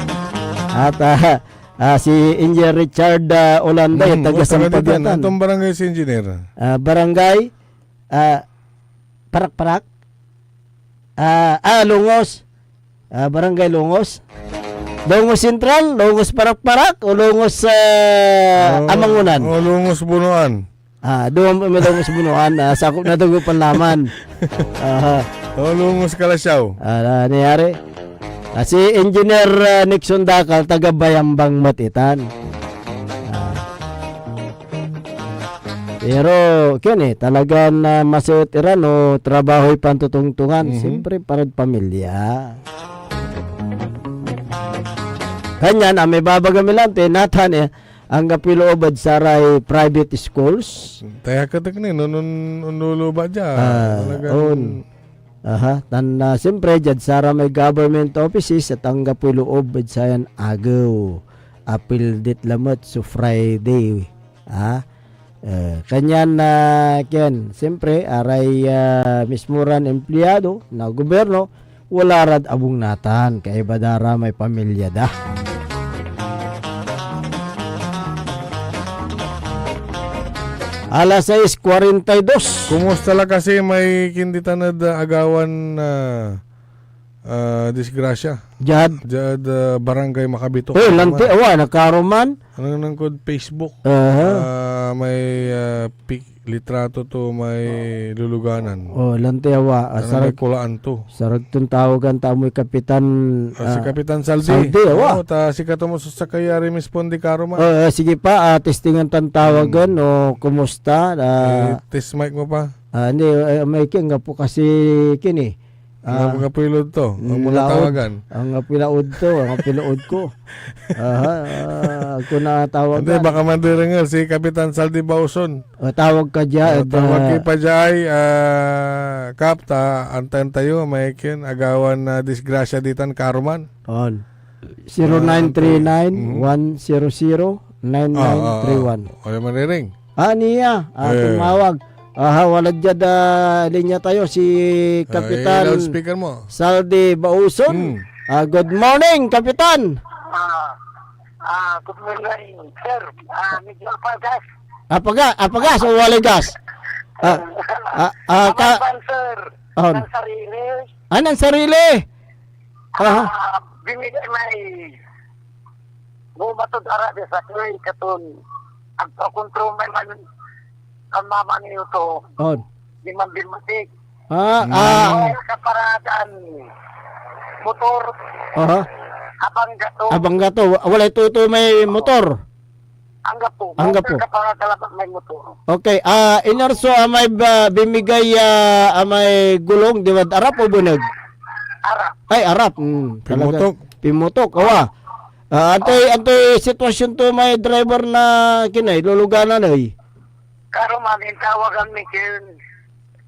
At, ah, ah, si Engineer Richard, ah, Olanda, Hmm, taga o, taga Sampabian ditan. Tan. Anton barangay si Engineer? Ah, barangay, ah, Parakparak? Ah, ah, Longos. Ah, Barangay Longos. Longos Central, Longos Parakparak, o Longos, ah, Oh, Amangunan? Oh, Longos Bunuan. Ah, doon pa may Longos Bunuan, ah, sakop na Dagupan laman. Aha. Oh, Longos Calasiao. Ah, nangyari? Ah, si Engineer, ah, Nixon Dacal, taga Bayambang met itan. Ah. Pero, ken eh, talagan, ah, masewet ira no trabahoy pantotongtongan. Mhm. Siyempre, parad pamilya. Kanyan, ah, may babaga mi lanti, Nathan, eh, anggapoy loob ed saray private schools. Tayaketek ni, no, no, no, onluluba dia. Ah, Talagan on. Aha, tan, ah, siyempre, diad saramay government offices et anggapoy loob ed sayan agew. Apil dit lamet so Friday, ah. Eh, kanyan, ah, ken, siyempre, aray, ah, mismo ran empleyado na gobyerno, wala rad abung natan, kaiba da ra may pamilya da. Alas sais kuarenta y dos. Kumusta la kasi may kinditan ed, ah, agawan, ah, ah, disgrasya? Diad? Diad, ah, Barangay Makabito. Oh, lanti, Karuman. Awa, nakaruman. Ano nang kod Facebook? Aha. Ah, may, ah, pic-, litrato to, may luluganan. Oh, lanti, awa. Ah, Ano may sarag-, kulaan to? Sarag ton tawagan ta moy Kapitan, Ah, si ah, Kapitan Saldi. Saldi, awa. Oo, ta sikato mo so sakey a rumispondi karuman. Oh, eh, sige pa, ah, testingan tan tawagan, Hmm. o kumusta? Ah, Eh, test mic mo pa. Ah, hindi, eh, may king, gapo kasi kin eh. Ah, Anggapoy laud to. Ang mga laud. Tawagan. Anggapoy laud to, anggapoy laud ko. Aha, ah, ko natawag Hindi, ka. Baka mandirengel si Kapitan Saldi Bauson. Ah, tawag ka dya, Ah, et, tawag ah, ki pa dya ay, ah, Kap, ta antayan tayo, may kin, agawan na disgrasya ditan, karuman. On. Ah, okay. Zero nine three nine, one zero zero, nine nine three one. Ah, ah, ah. Wala man riring. Ah, niya. Ah, Eh. tumawag. Aha, wala diad, ah, linya tayo si Ah, Kapitan i-loudspeaker mo. Saldi Bauson. Hmm. Ah, good morning, Kapitan. Ah, ah, good morning, sir. Ah, medyo apagas. Apaga-, apagas o walay gas? Ah, ah, ah, ka- Apagas, sir. Oh. Ng sarili. Ah, ng sarili. Aha. Ah, binigay may bumatod ara di sakey katon agpakontrol may man, kan mamaniw to. On. Di man binmatik. Ah, Hmm. ah. Ay, kaparadaan motor. Aha. Abang gato. Abang gato. Wa-, walay toto may motor. Anggapo. Anggapo. Motor ka para talaga may motor. Okay, ah, inerso amay ba-, bimigay, ah, amay gulong, di ba? Arap o buneg? Arap. Ay, arap. Mm, talaga. Pimutok. Pimutok, awa. Ah, antoy, antoy sitwasyon to may driver na kinay, luluganan, eh? Karuman, intawagan mi kin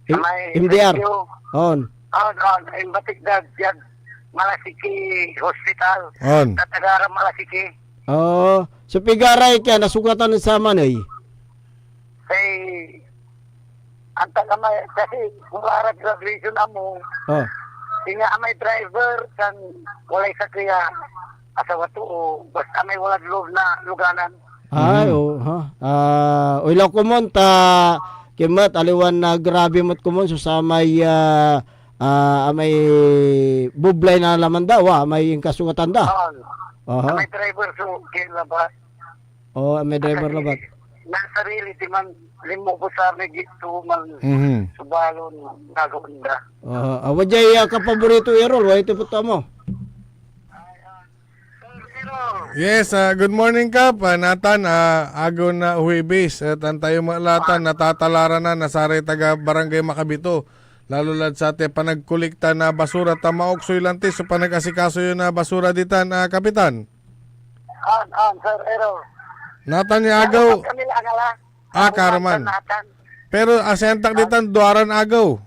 I-, may M D R. Rescue. On. On, on. Imbatik da, diad Malasiki Hospital. On. Tatagara Malasiki. Oo. So, pigaray kaya nasugatan ed saman, eh? Say, antak amay, kasi kung arap graduation amo, Oh. Singa amay driver, kan walay sakey a asawa to, o basta may walad loob na luganan. Ay, Mhm. oo, ha. Ah, oy la komon ta, kimet, aliwan na grabe met komon so samay, ah, ah, amay bublay na laman da, wa, amay inkasugatan da. Oo. Aha. Amay driver so, kinlabat. Oh, may driver labat. Nasarili ti man, linmukot sa may gito man Mhm. so balon nagaon da. Ah, ah, wadyay, ah, kapaborito, Errol, wa ito puto mo. Yes, ah, good morning, Kap. Ah, Nathan, ah, agew na Huwebes, et antayo met la tan natatalaran na saray taga Barangay Makabito, lalo lad sa ti panagkolekta na basura, ta maoksoy lanti so panag-asikaso yo na basura ditan, ah, Kapitan. On, on, Sir Errol. Nathan ya agew. Karuman kami la angala. Ah, Karuman, karuman. Nathan. Pero asentak ditan, duaran agew.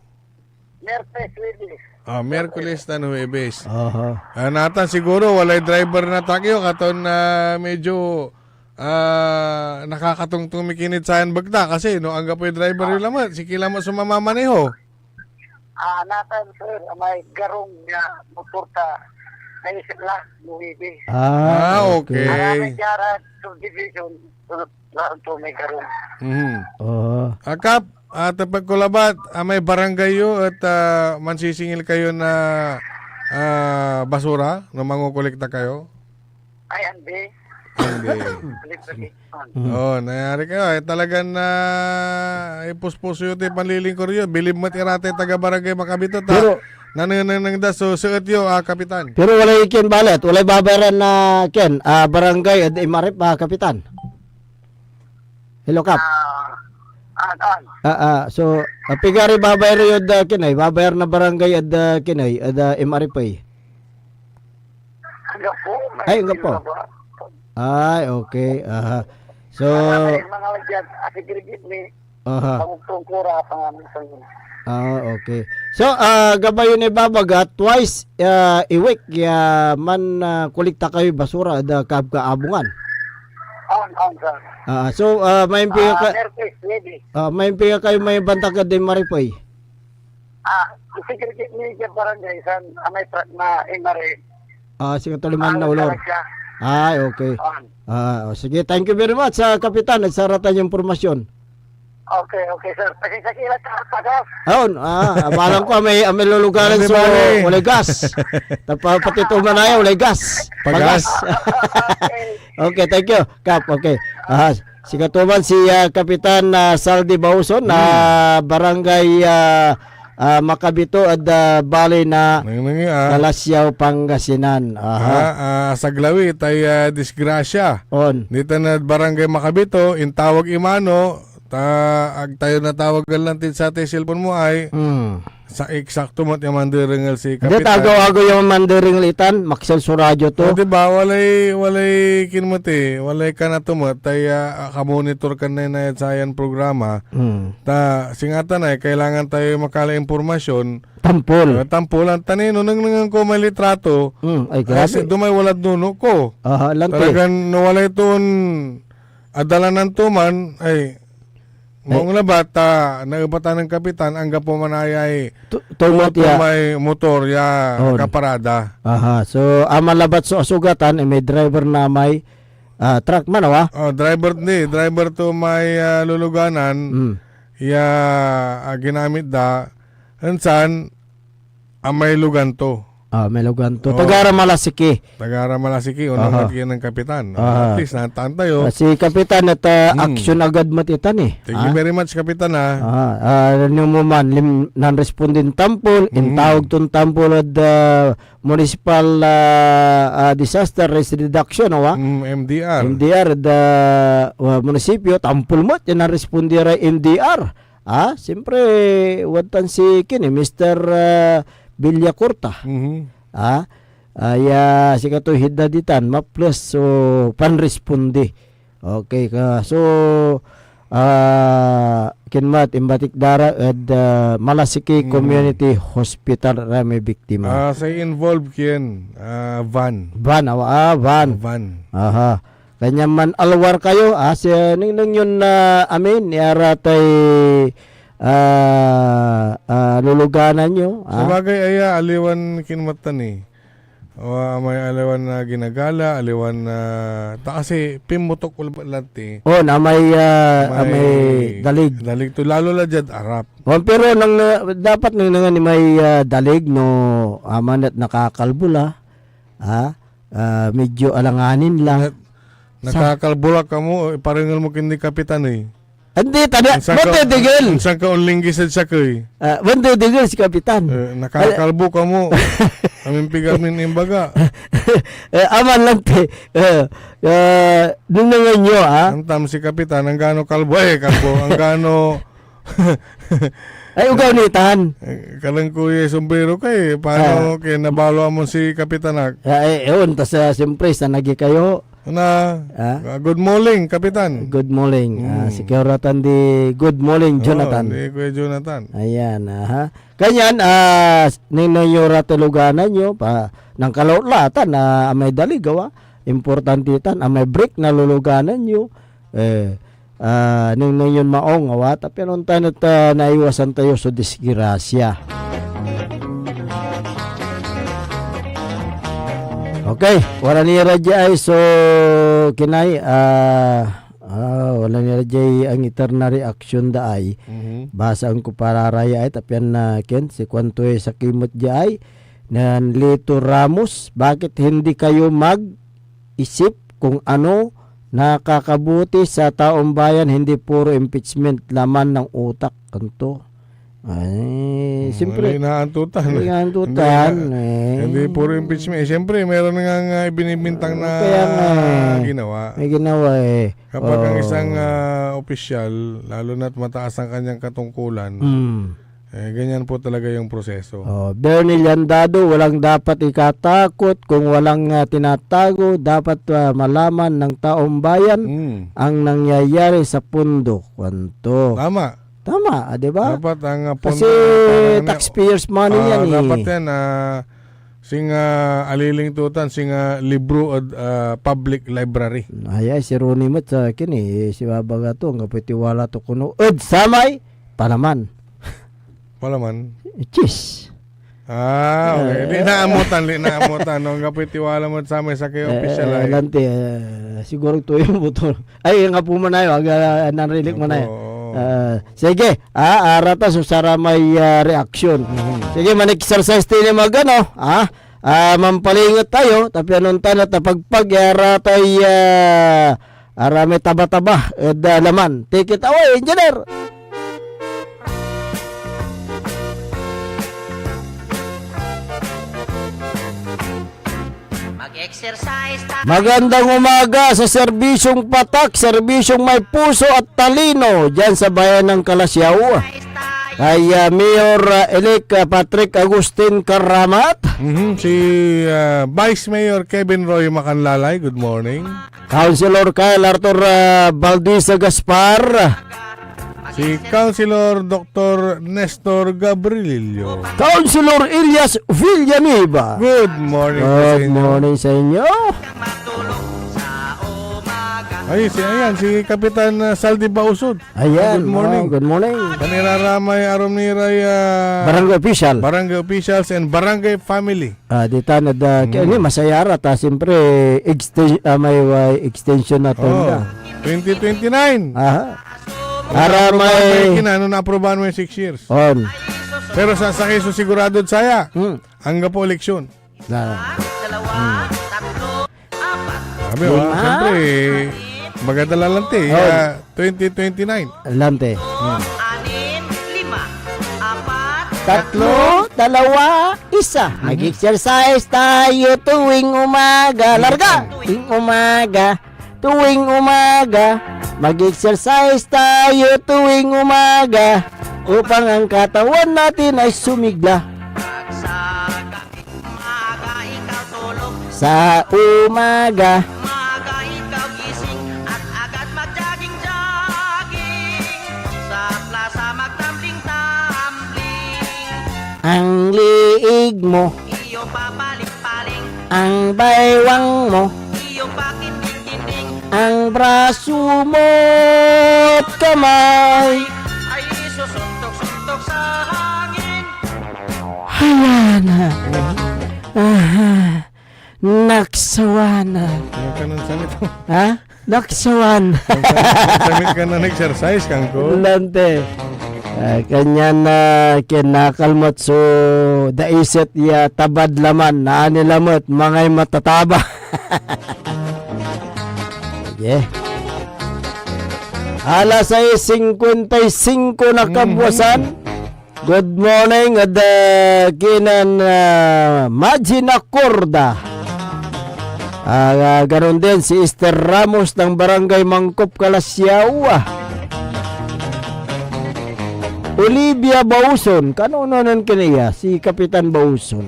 Mertes, Huwebes. Ah, Miyerkules tan Huwebes. Aha. Ah, natan siguro walay driver na truck yo, katon, ah, medyo, ah, nakakatungtong mi kinid sayan bekta kasi no anggapoy driver yo lamet, siki lamet so mamamaneho. Ah, natan, sir, may garong ya motor ta. Naisip la, Huwebes. Ah, Ah, okay. Aramay okay. Diara subdivision, sunod Lahat to may garong. Mhm. Oo. Ah, Kap, ah, tepet ko labat, ah, may barangay yo et, ah, mansisingil kayo na, ah, basura no mangokolekta kayo? Ay, andi. Andi. Libre. Mm. Oh, nayari kayo. Ay, talagan, ah, ipuspuso yo tay panlilingkur yo. Bilib met ira tay taga Barangay Makabito, ta Pero nanenengneng da so seet yo, ah, Kapitan. Pero walay kin balet, walay babayaran na kin, ah, barangay ed Imarip, ah, Kapitan. Hello, Kap. Ah, ah, ah. Ah, ah, so, ah, pigaray babayar yod, ah, kinay, babayar na barangay ed, ah, kinay, ed, ah, M R F A? Anggapo, Ay, anggapo. Ay, okay. Aha. So, Ay, mga dyan, asegregate ni, aha. Pangugtong ko ra, pangamin sa inyo. Ah, okay. So, ah, gabay yon ibabaga, twice, ah, a week, ya man, ah, kolekta kayo basura ed, ah, kaabungan? On, on, sir. Ah, so, ah, may impinga Ah, ka, Mertes, Huwebes. Ah, may impinga kayo may bantak ed Imaripay? Ah, sige, sige, ni sa barangay, san, ah, may tra-, na, eh, mare. Ah, sige, tuloy man Ah, na ulor. Talaga. Ay, okay. On. Ah, oh, sige, thank you very much, ah, Kapitan, ed saratan yung impormasyon. Okay, okay, sir. Pasensya ka, sa pagas. Aon, ah, abalang ko, may, may luluganan Hindi so, bale. Walay gas. Tapa, pati to manaya, walay gas. Pagas. Pagas. Okay, thank you, Kap. Okay. Ah, si Katuman, si, ah, Kapitan, ah, Saldi Bauson, Hmm. ah, Barangay, ah, ah, Makabito, ed, ah, bali na Nangnangi, ah. Calasiao, Pangasinan. Aha. Ah, ah, saglawi, tay, ah, disgrasya. On. Dita na Barangay Makabito, intawag imano, ta ag tayo natawagan lan tid sa atay cellphone mo ay, Hmm. sa eksakto met ya manderengel si Hindi, Kapitan. Agaw-agaw yung manderengel itan, maksel so radyo to. O, di ba? Walay, walay kinmeti, walay kanato met, tay, ah, akamonitor kan naynayad sayan programa. Hmm. Ta, singatan ay, kailangan tayo makala impormasyon. Tampol. Ah, tampolan. Tanino, nengnengen ko may litrato. Hmm, ay, Ay, grabe. si Dumay walad nuno ko. Aha, lante. Talagan, no walay toon adalanan to man, ay, Ay. Maong labat, ah, naebatan nen Kapitan, anggapo man ayay Tu-, tumat motor ya. may motor ya Oh. akaparada. Aha. So, aman labat so asugatan, eh, may driver na may, ah, truck man, awa? Oh, driver ni, driver to may, ah, luluganan, Mm. ya, ah, ginamit da, ensan, amay lugan to. Ah, may lugan to. Oo. Taga ra Malasiki. Taga ra Malasiki, unang Aha. mat yan ng kapitan. Aha. At least, nataan tayo. Ah, si kapitan et, ah, Hmm. action agad met itan eh. Thank you Ah? very much, kapitan, ah. Ah, ah, ano mo man, lim-, nanrespondin tampol, Hmm. intawag ton tampol ed, ah, Municipal, ah, ah, Disaster Risk Reduction, awa? Hmm, M D R. M D R, ed, ah, munisipyo, tampol met, yan nanrespondi ray M D R. Ah, siyempre, wadtan si kin eh, Mister, ah, Villacorta. Mhm. Ah, ah, ya, sikato hidad itan, maples so panrespondi. Okay ka. So, ah, kinmat, imbatik dara ed, ah, Malasiki Mhm. Community Hospital ra may biktima. Ah, say involved kien, ah, van. Van, awa, ah, van. Ah, van. Aha. Kanyan man alwar kayo, ah, si, nengneng yon, ah, amin, ya ra tay, ah, ah, luluganan yo, ah. Sabagay, aya, aliwan kinmatan eh. O, ah, may aliwan na ginagala, aliwan na, ta kasi pimmutok ko labat lati. Oh, na may, ah, may dalig. Dalig to, lalo la diad arap. Oh, pero nang, ah, dapat nengnengen ni may, ah, dalig no, aman et nakakalbo la, ah, ah, medyo alanganin la. Nat-, Sa- nakakalbo la kamo, iparengel mo kindi kapitan eh. Hindi, tada, Insan ka, mandedigel. Insan ka onlinggis ed sakey. Ah, mandedigel si kapitan. Eh, nakakalbo kamo. Amin pigamin imbaga. Eh, aman lang te. Eh, eh, nengnengen yo, ah. Antam si kapitan, anggano kalbo, eh, kalbo, anggano Ay, ugaw ni tan. Eh, kalang kuya sombrero ka eh. Paano Ah. kaya nabalo mo si kapitan ak? Ah, eh, ewan, tas, ah, siyempre, sa nagi kayo, Na, Ah? ah, good morning, Kapitan. Good morning. Ah, Mm. si Kuya Jonathan di good morning, Oh, Jonathan. di Kuya Jonathan. Ayan, aha. Kanyan, ah, s-, nino yo ra tuluganan yo, pa, nangkalautla tan, ah, amay daligaw, ah. Importante tan, amay break na luluganan yo. Eh, ah, nengneng yon maong, awa, ta pian ontan et, ah, naiwasan tayo so disgrasya. Okay, wala ni ra diay so kinay, ah, ah, wala ni ra diay angiter na reaksyon da ay. Mhm. Basaan ko para raya ay, ta pian, ah, ken, si kuanto ay sakey met diay, nen Lito Ramos, bakit hindi kayo mag isip kung ano nakakabuti sa taong bayan, hindi puro impeachment, laman ng utak, kanto. Ay, Hmm, siyempre, hindi naantutan. hindi naantutan, Hindi na-, eh. hindi puro impeachment. Eh, siyempre, meron nga, nga ibinibintang na Kaya nga, eh. ginawa. May ginawa, eh. Kapag ang Oh. isang, ah, opisyal, lalo na't mataas ang kanyang katungkulan, Hmm. Eh, ganyan po talaga yung proseso. Oh, Bernie Liandado, walang dapat ikatakot kung walang, ah, tinatago. Dapat, ah, malaman ng taong bayan Mm. ang nangyayari sa pondo. Kuwanto. Tama. Tama, ah, di ba? Dapat ang, ah, Kasi pondo, parang ano, taxpayers' money ah, yan, eh. dapat yan, ah, singa aliling tutan, singa libro at, ah, public library. Ay, ay, si Ronnie met sa akin, eh. Si Baba Gato, anggapoy tiwala to kuno ed samay palaman. Palaman? Cheese. Ah, okay. Eh, Di eh. naamutan, di naamutan. No, anggapoy tiwala mo sa may sakay Eh, opisyal eh, ay. Lanti, eh, siguro to yung buto. Ay, nga po mo na yun. Aga, nanrilik mo na yun. Opo, oo. Ah, sige. Ah, arata so saramay, ah, reaksyon. Mhm. Sige, man-exercise tayo ni mag-, ano, ah, ah, mampalinget tayo. Tapi anong tanat na pagpag, arata y, ah, Aramay taba-taba ed, ah, laman. Take it away, Engineer! Mag-exercise tayo. Magandang umaga sa serbisyong patak, serbisyong may puso at talino dyan sa bayan ng Calasiao. Kay, ah, Mayor, ah, Elect, ah, Patrick Agustin Karamat. Mhm, si, ah, Vice Mayor Kevin Roy Macanlalay, good morning. Councilor Kyle Arthur, ah, Valdez Gaspar. Si Councilor Doktor Nestor Gabrilio. Councilor Elias Villanueva. Good morning po sa Good inyo. morning sa inyo. Ay, si, ayan, si Kapitan, ah, Saldi Bausod. Ayan, Good morning. oh, good morning. Paniraramay arum ni ray, ah, Barangay official. barangay officials and barangay family. Ah, di tan, ah, da, kaya Hmm. ni masaya ra ta, siyempre, exten-, ah, may, ah, extension na to Oh, na. twenty twenty-nine. Aha. Ano Ara na-aprobahan mo may yung kina-, ano na-aprobahan mo yung six years? On. Pero sa, sa kaso sigurado saya, Hmm. anggapo eleksyon. Na. Hmm. Sabi mo, Lima. ah, siyempre, maganda lang lang, te. Oh. Ah, twenty twenty-nine. Lante. Hmm. Anim, lima, apat, Tatlo, dalawa, isa. Mhm. Mag-exercise tayo tuwing umaga. Larga! Tuwing umaga, tuwing umaga. Mag-exercise tayo tuwing umaga upang ang katawan natin ay sumigla. Sa umaga. Maaga ikaw gising at agad mag-jogging-jogging. Sa plaza magtumbling-tumbling. Ang liig mo. Iyo papaling-paling. Ang baywang mo. Iyo pakinding-kinding. Ang braso mo at kamay. Ay susuntok-suntok sa hangin. Ayan. Aha. Naksawan. Huwag ka nang samit. Ha? Naksawan. Nagsamit ka na nag-exercise, kangko. Lante. Ah, kanyan na kinakalmat so daiset ya tabad laman. Naan ni lamet, mangay matataba. Sige. Alas sais singkuenta y singko na Mhm. kabwasan. Good morning, ed, ah, kinen, ah, Majin Acorda. Ah, ah, ganun din si Esther Ramos ng Barangay Mangkop, Calasiao. Olivia Bauson. Kano unanan kaniya? Si Kapitan Bauson.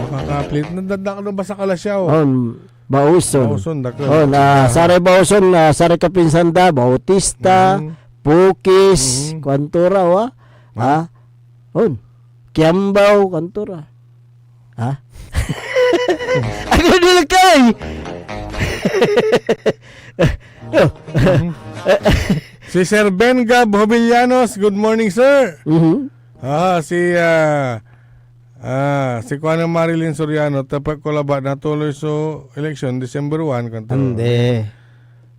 Makaka-update. Nandadak doon ba sa Calasiao? Um, Baoson. Baoson, dakel. Oh, na, ah, saray Baoson, na saray kapinsan da, Bautista, Mm. Pukis, Mm. kuanto ra, wa? Ah? Ha? On. Kiambaw, kuanto ra. Ha? Ano nila kay? Oh. Mm. Si Sir Ben Gab Jovellanos, good morning, sir. Mhm. Ah, si, ah, ah, si Kuya Marilyn Soriano, tepet ko labat, natuloy so eleksyon, December one, kuanto. Andi.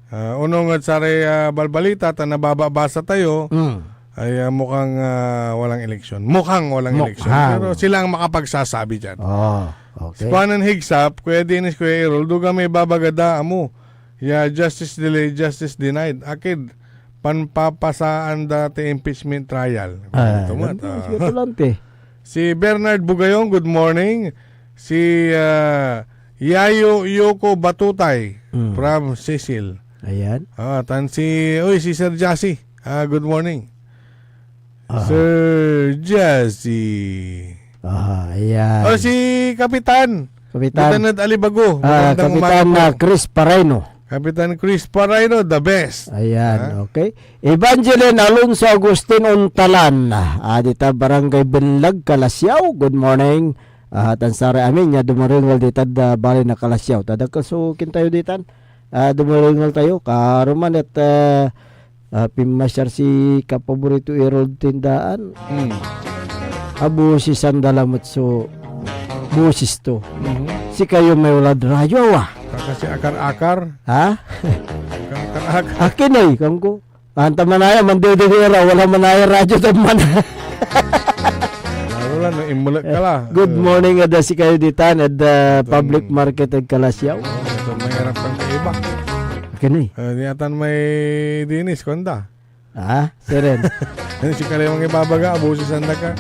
Ah, onung ed saray, ah, balbalita tan nababasa tayo, Mm. ay, ah, mukhang, ah, walang eleksyon. Mukhang walang Mukhang. eleksyon. Pero sila ang makapagsasabi dyan. Oh, okay. Si Kuanan Higsap, Kuya Dennis, Kuya Errol, duga may babaga da, amo. Ya, justice delayed, justice denied. Akid, panpapasaan da ti impeachment trial. Ah, Ito mo, ganun, ah. sige, tulante. Si Bernard Bugayong, good morning. Si, ah, Yayo Yoko Batutay Mm. from Cecil. Ayan. Ah, tan si, uy, si Sir Jassy. Ah, good morning. Ah. Sir Jassy. Ah, ayan. Oh, si Kapitan. Kapitan. Kapitan Alibago. Ah, Magandang Kapitan, umaga po. ah, Chris Pareno. Kapitan Chris Pareno, the best. Ayan, Ha? okay. Evangeline Alonso Agustin Ontalan, ah, dita Barangay Benlag, Calasiao. Good morning. Ah, tan saray amin ya dumarengel ditad, ah, baley na Calasiao. Ta dakel so kintayo ditan. Ah, dumarengel tayo. Karuman et, ah, ah, pinmasyar si kapaborito Errol Tindaan. Hmm. Abosisan da lamet so bosis to. Mhm. Sikayo may walad radyo, awa. Kaka si Akar-Akar. Ha? Akar-Akar. Akin ey, kuanko. Anta manaya, mandedede ra, wala manaya radyo, tad man. Lalo la, no, imulek ka la. Good morning, ed sikayo ditan, ed, ah, Ito, public mm. market ed Calasiao. Oh, ito, may harap kang kaiba. Akin ey. Ah, di atan may Dennis, kuanda. Ah, sirin. Ano si Kalewang ibabaga, abusisan da ka.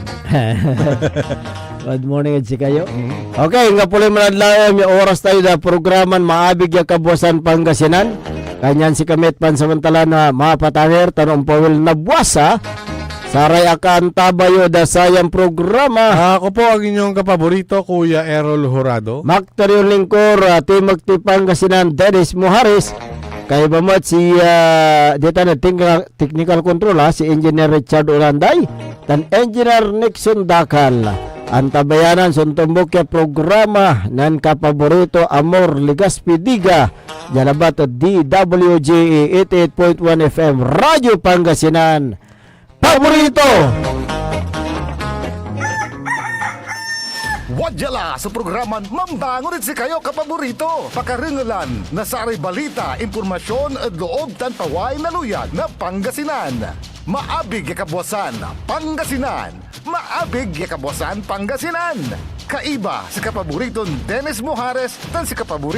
Good morning ed sikayo. Mhm. Okay, anggapo lay manadlaw, may oras tayo da programan Maabig ya Kabuasan Pangasinan. Kanyan sikami et pansamantala na mapatanger tan ompawil na buasa. Saray akaantabay yo da sayan programa. Ah, ako po ang inyong kapaborito, Kuya Errol Jurado. Makter yon lingkor, ah, Timek ti Pangasinan, Dennis Mojares. Kaiba met si, ah, ditan ed tingka-, technical control, ah, si Engineer Richard Ulanday tan Engineer Nixon Dakal. Antabayanan so ontombok ya programa nen kapaborito Amor Legaspi Diga, dia labat ed D W J A eighty-eight point one F M, Radyo Pangasinan. Paborito! Wadya la so programan Mambangon ed Sikayo, Kapaborito. Pakarengelan na saray balita, impormasyon ed loob tan paway na luyag na Pangasinan. Maabig ya Kabuasan, Pangasinan. Maabig ya Kabuasan, Pangasinan. Kaiba si kapaboriton Dennis Mojares tan si kapabori-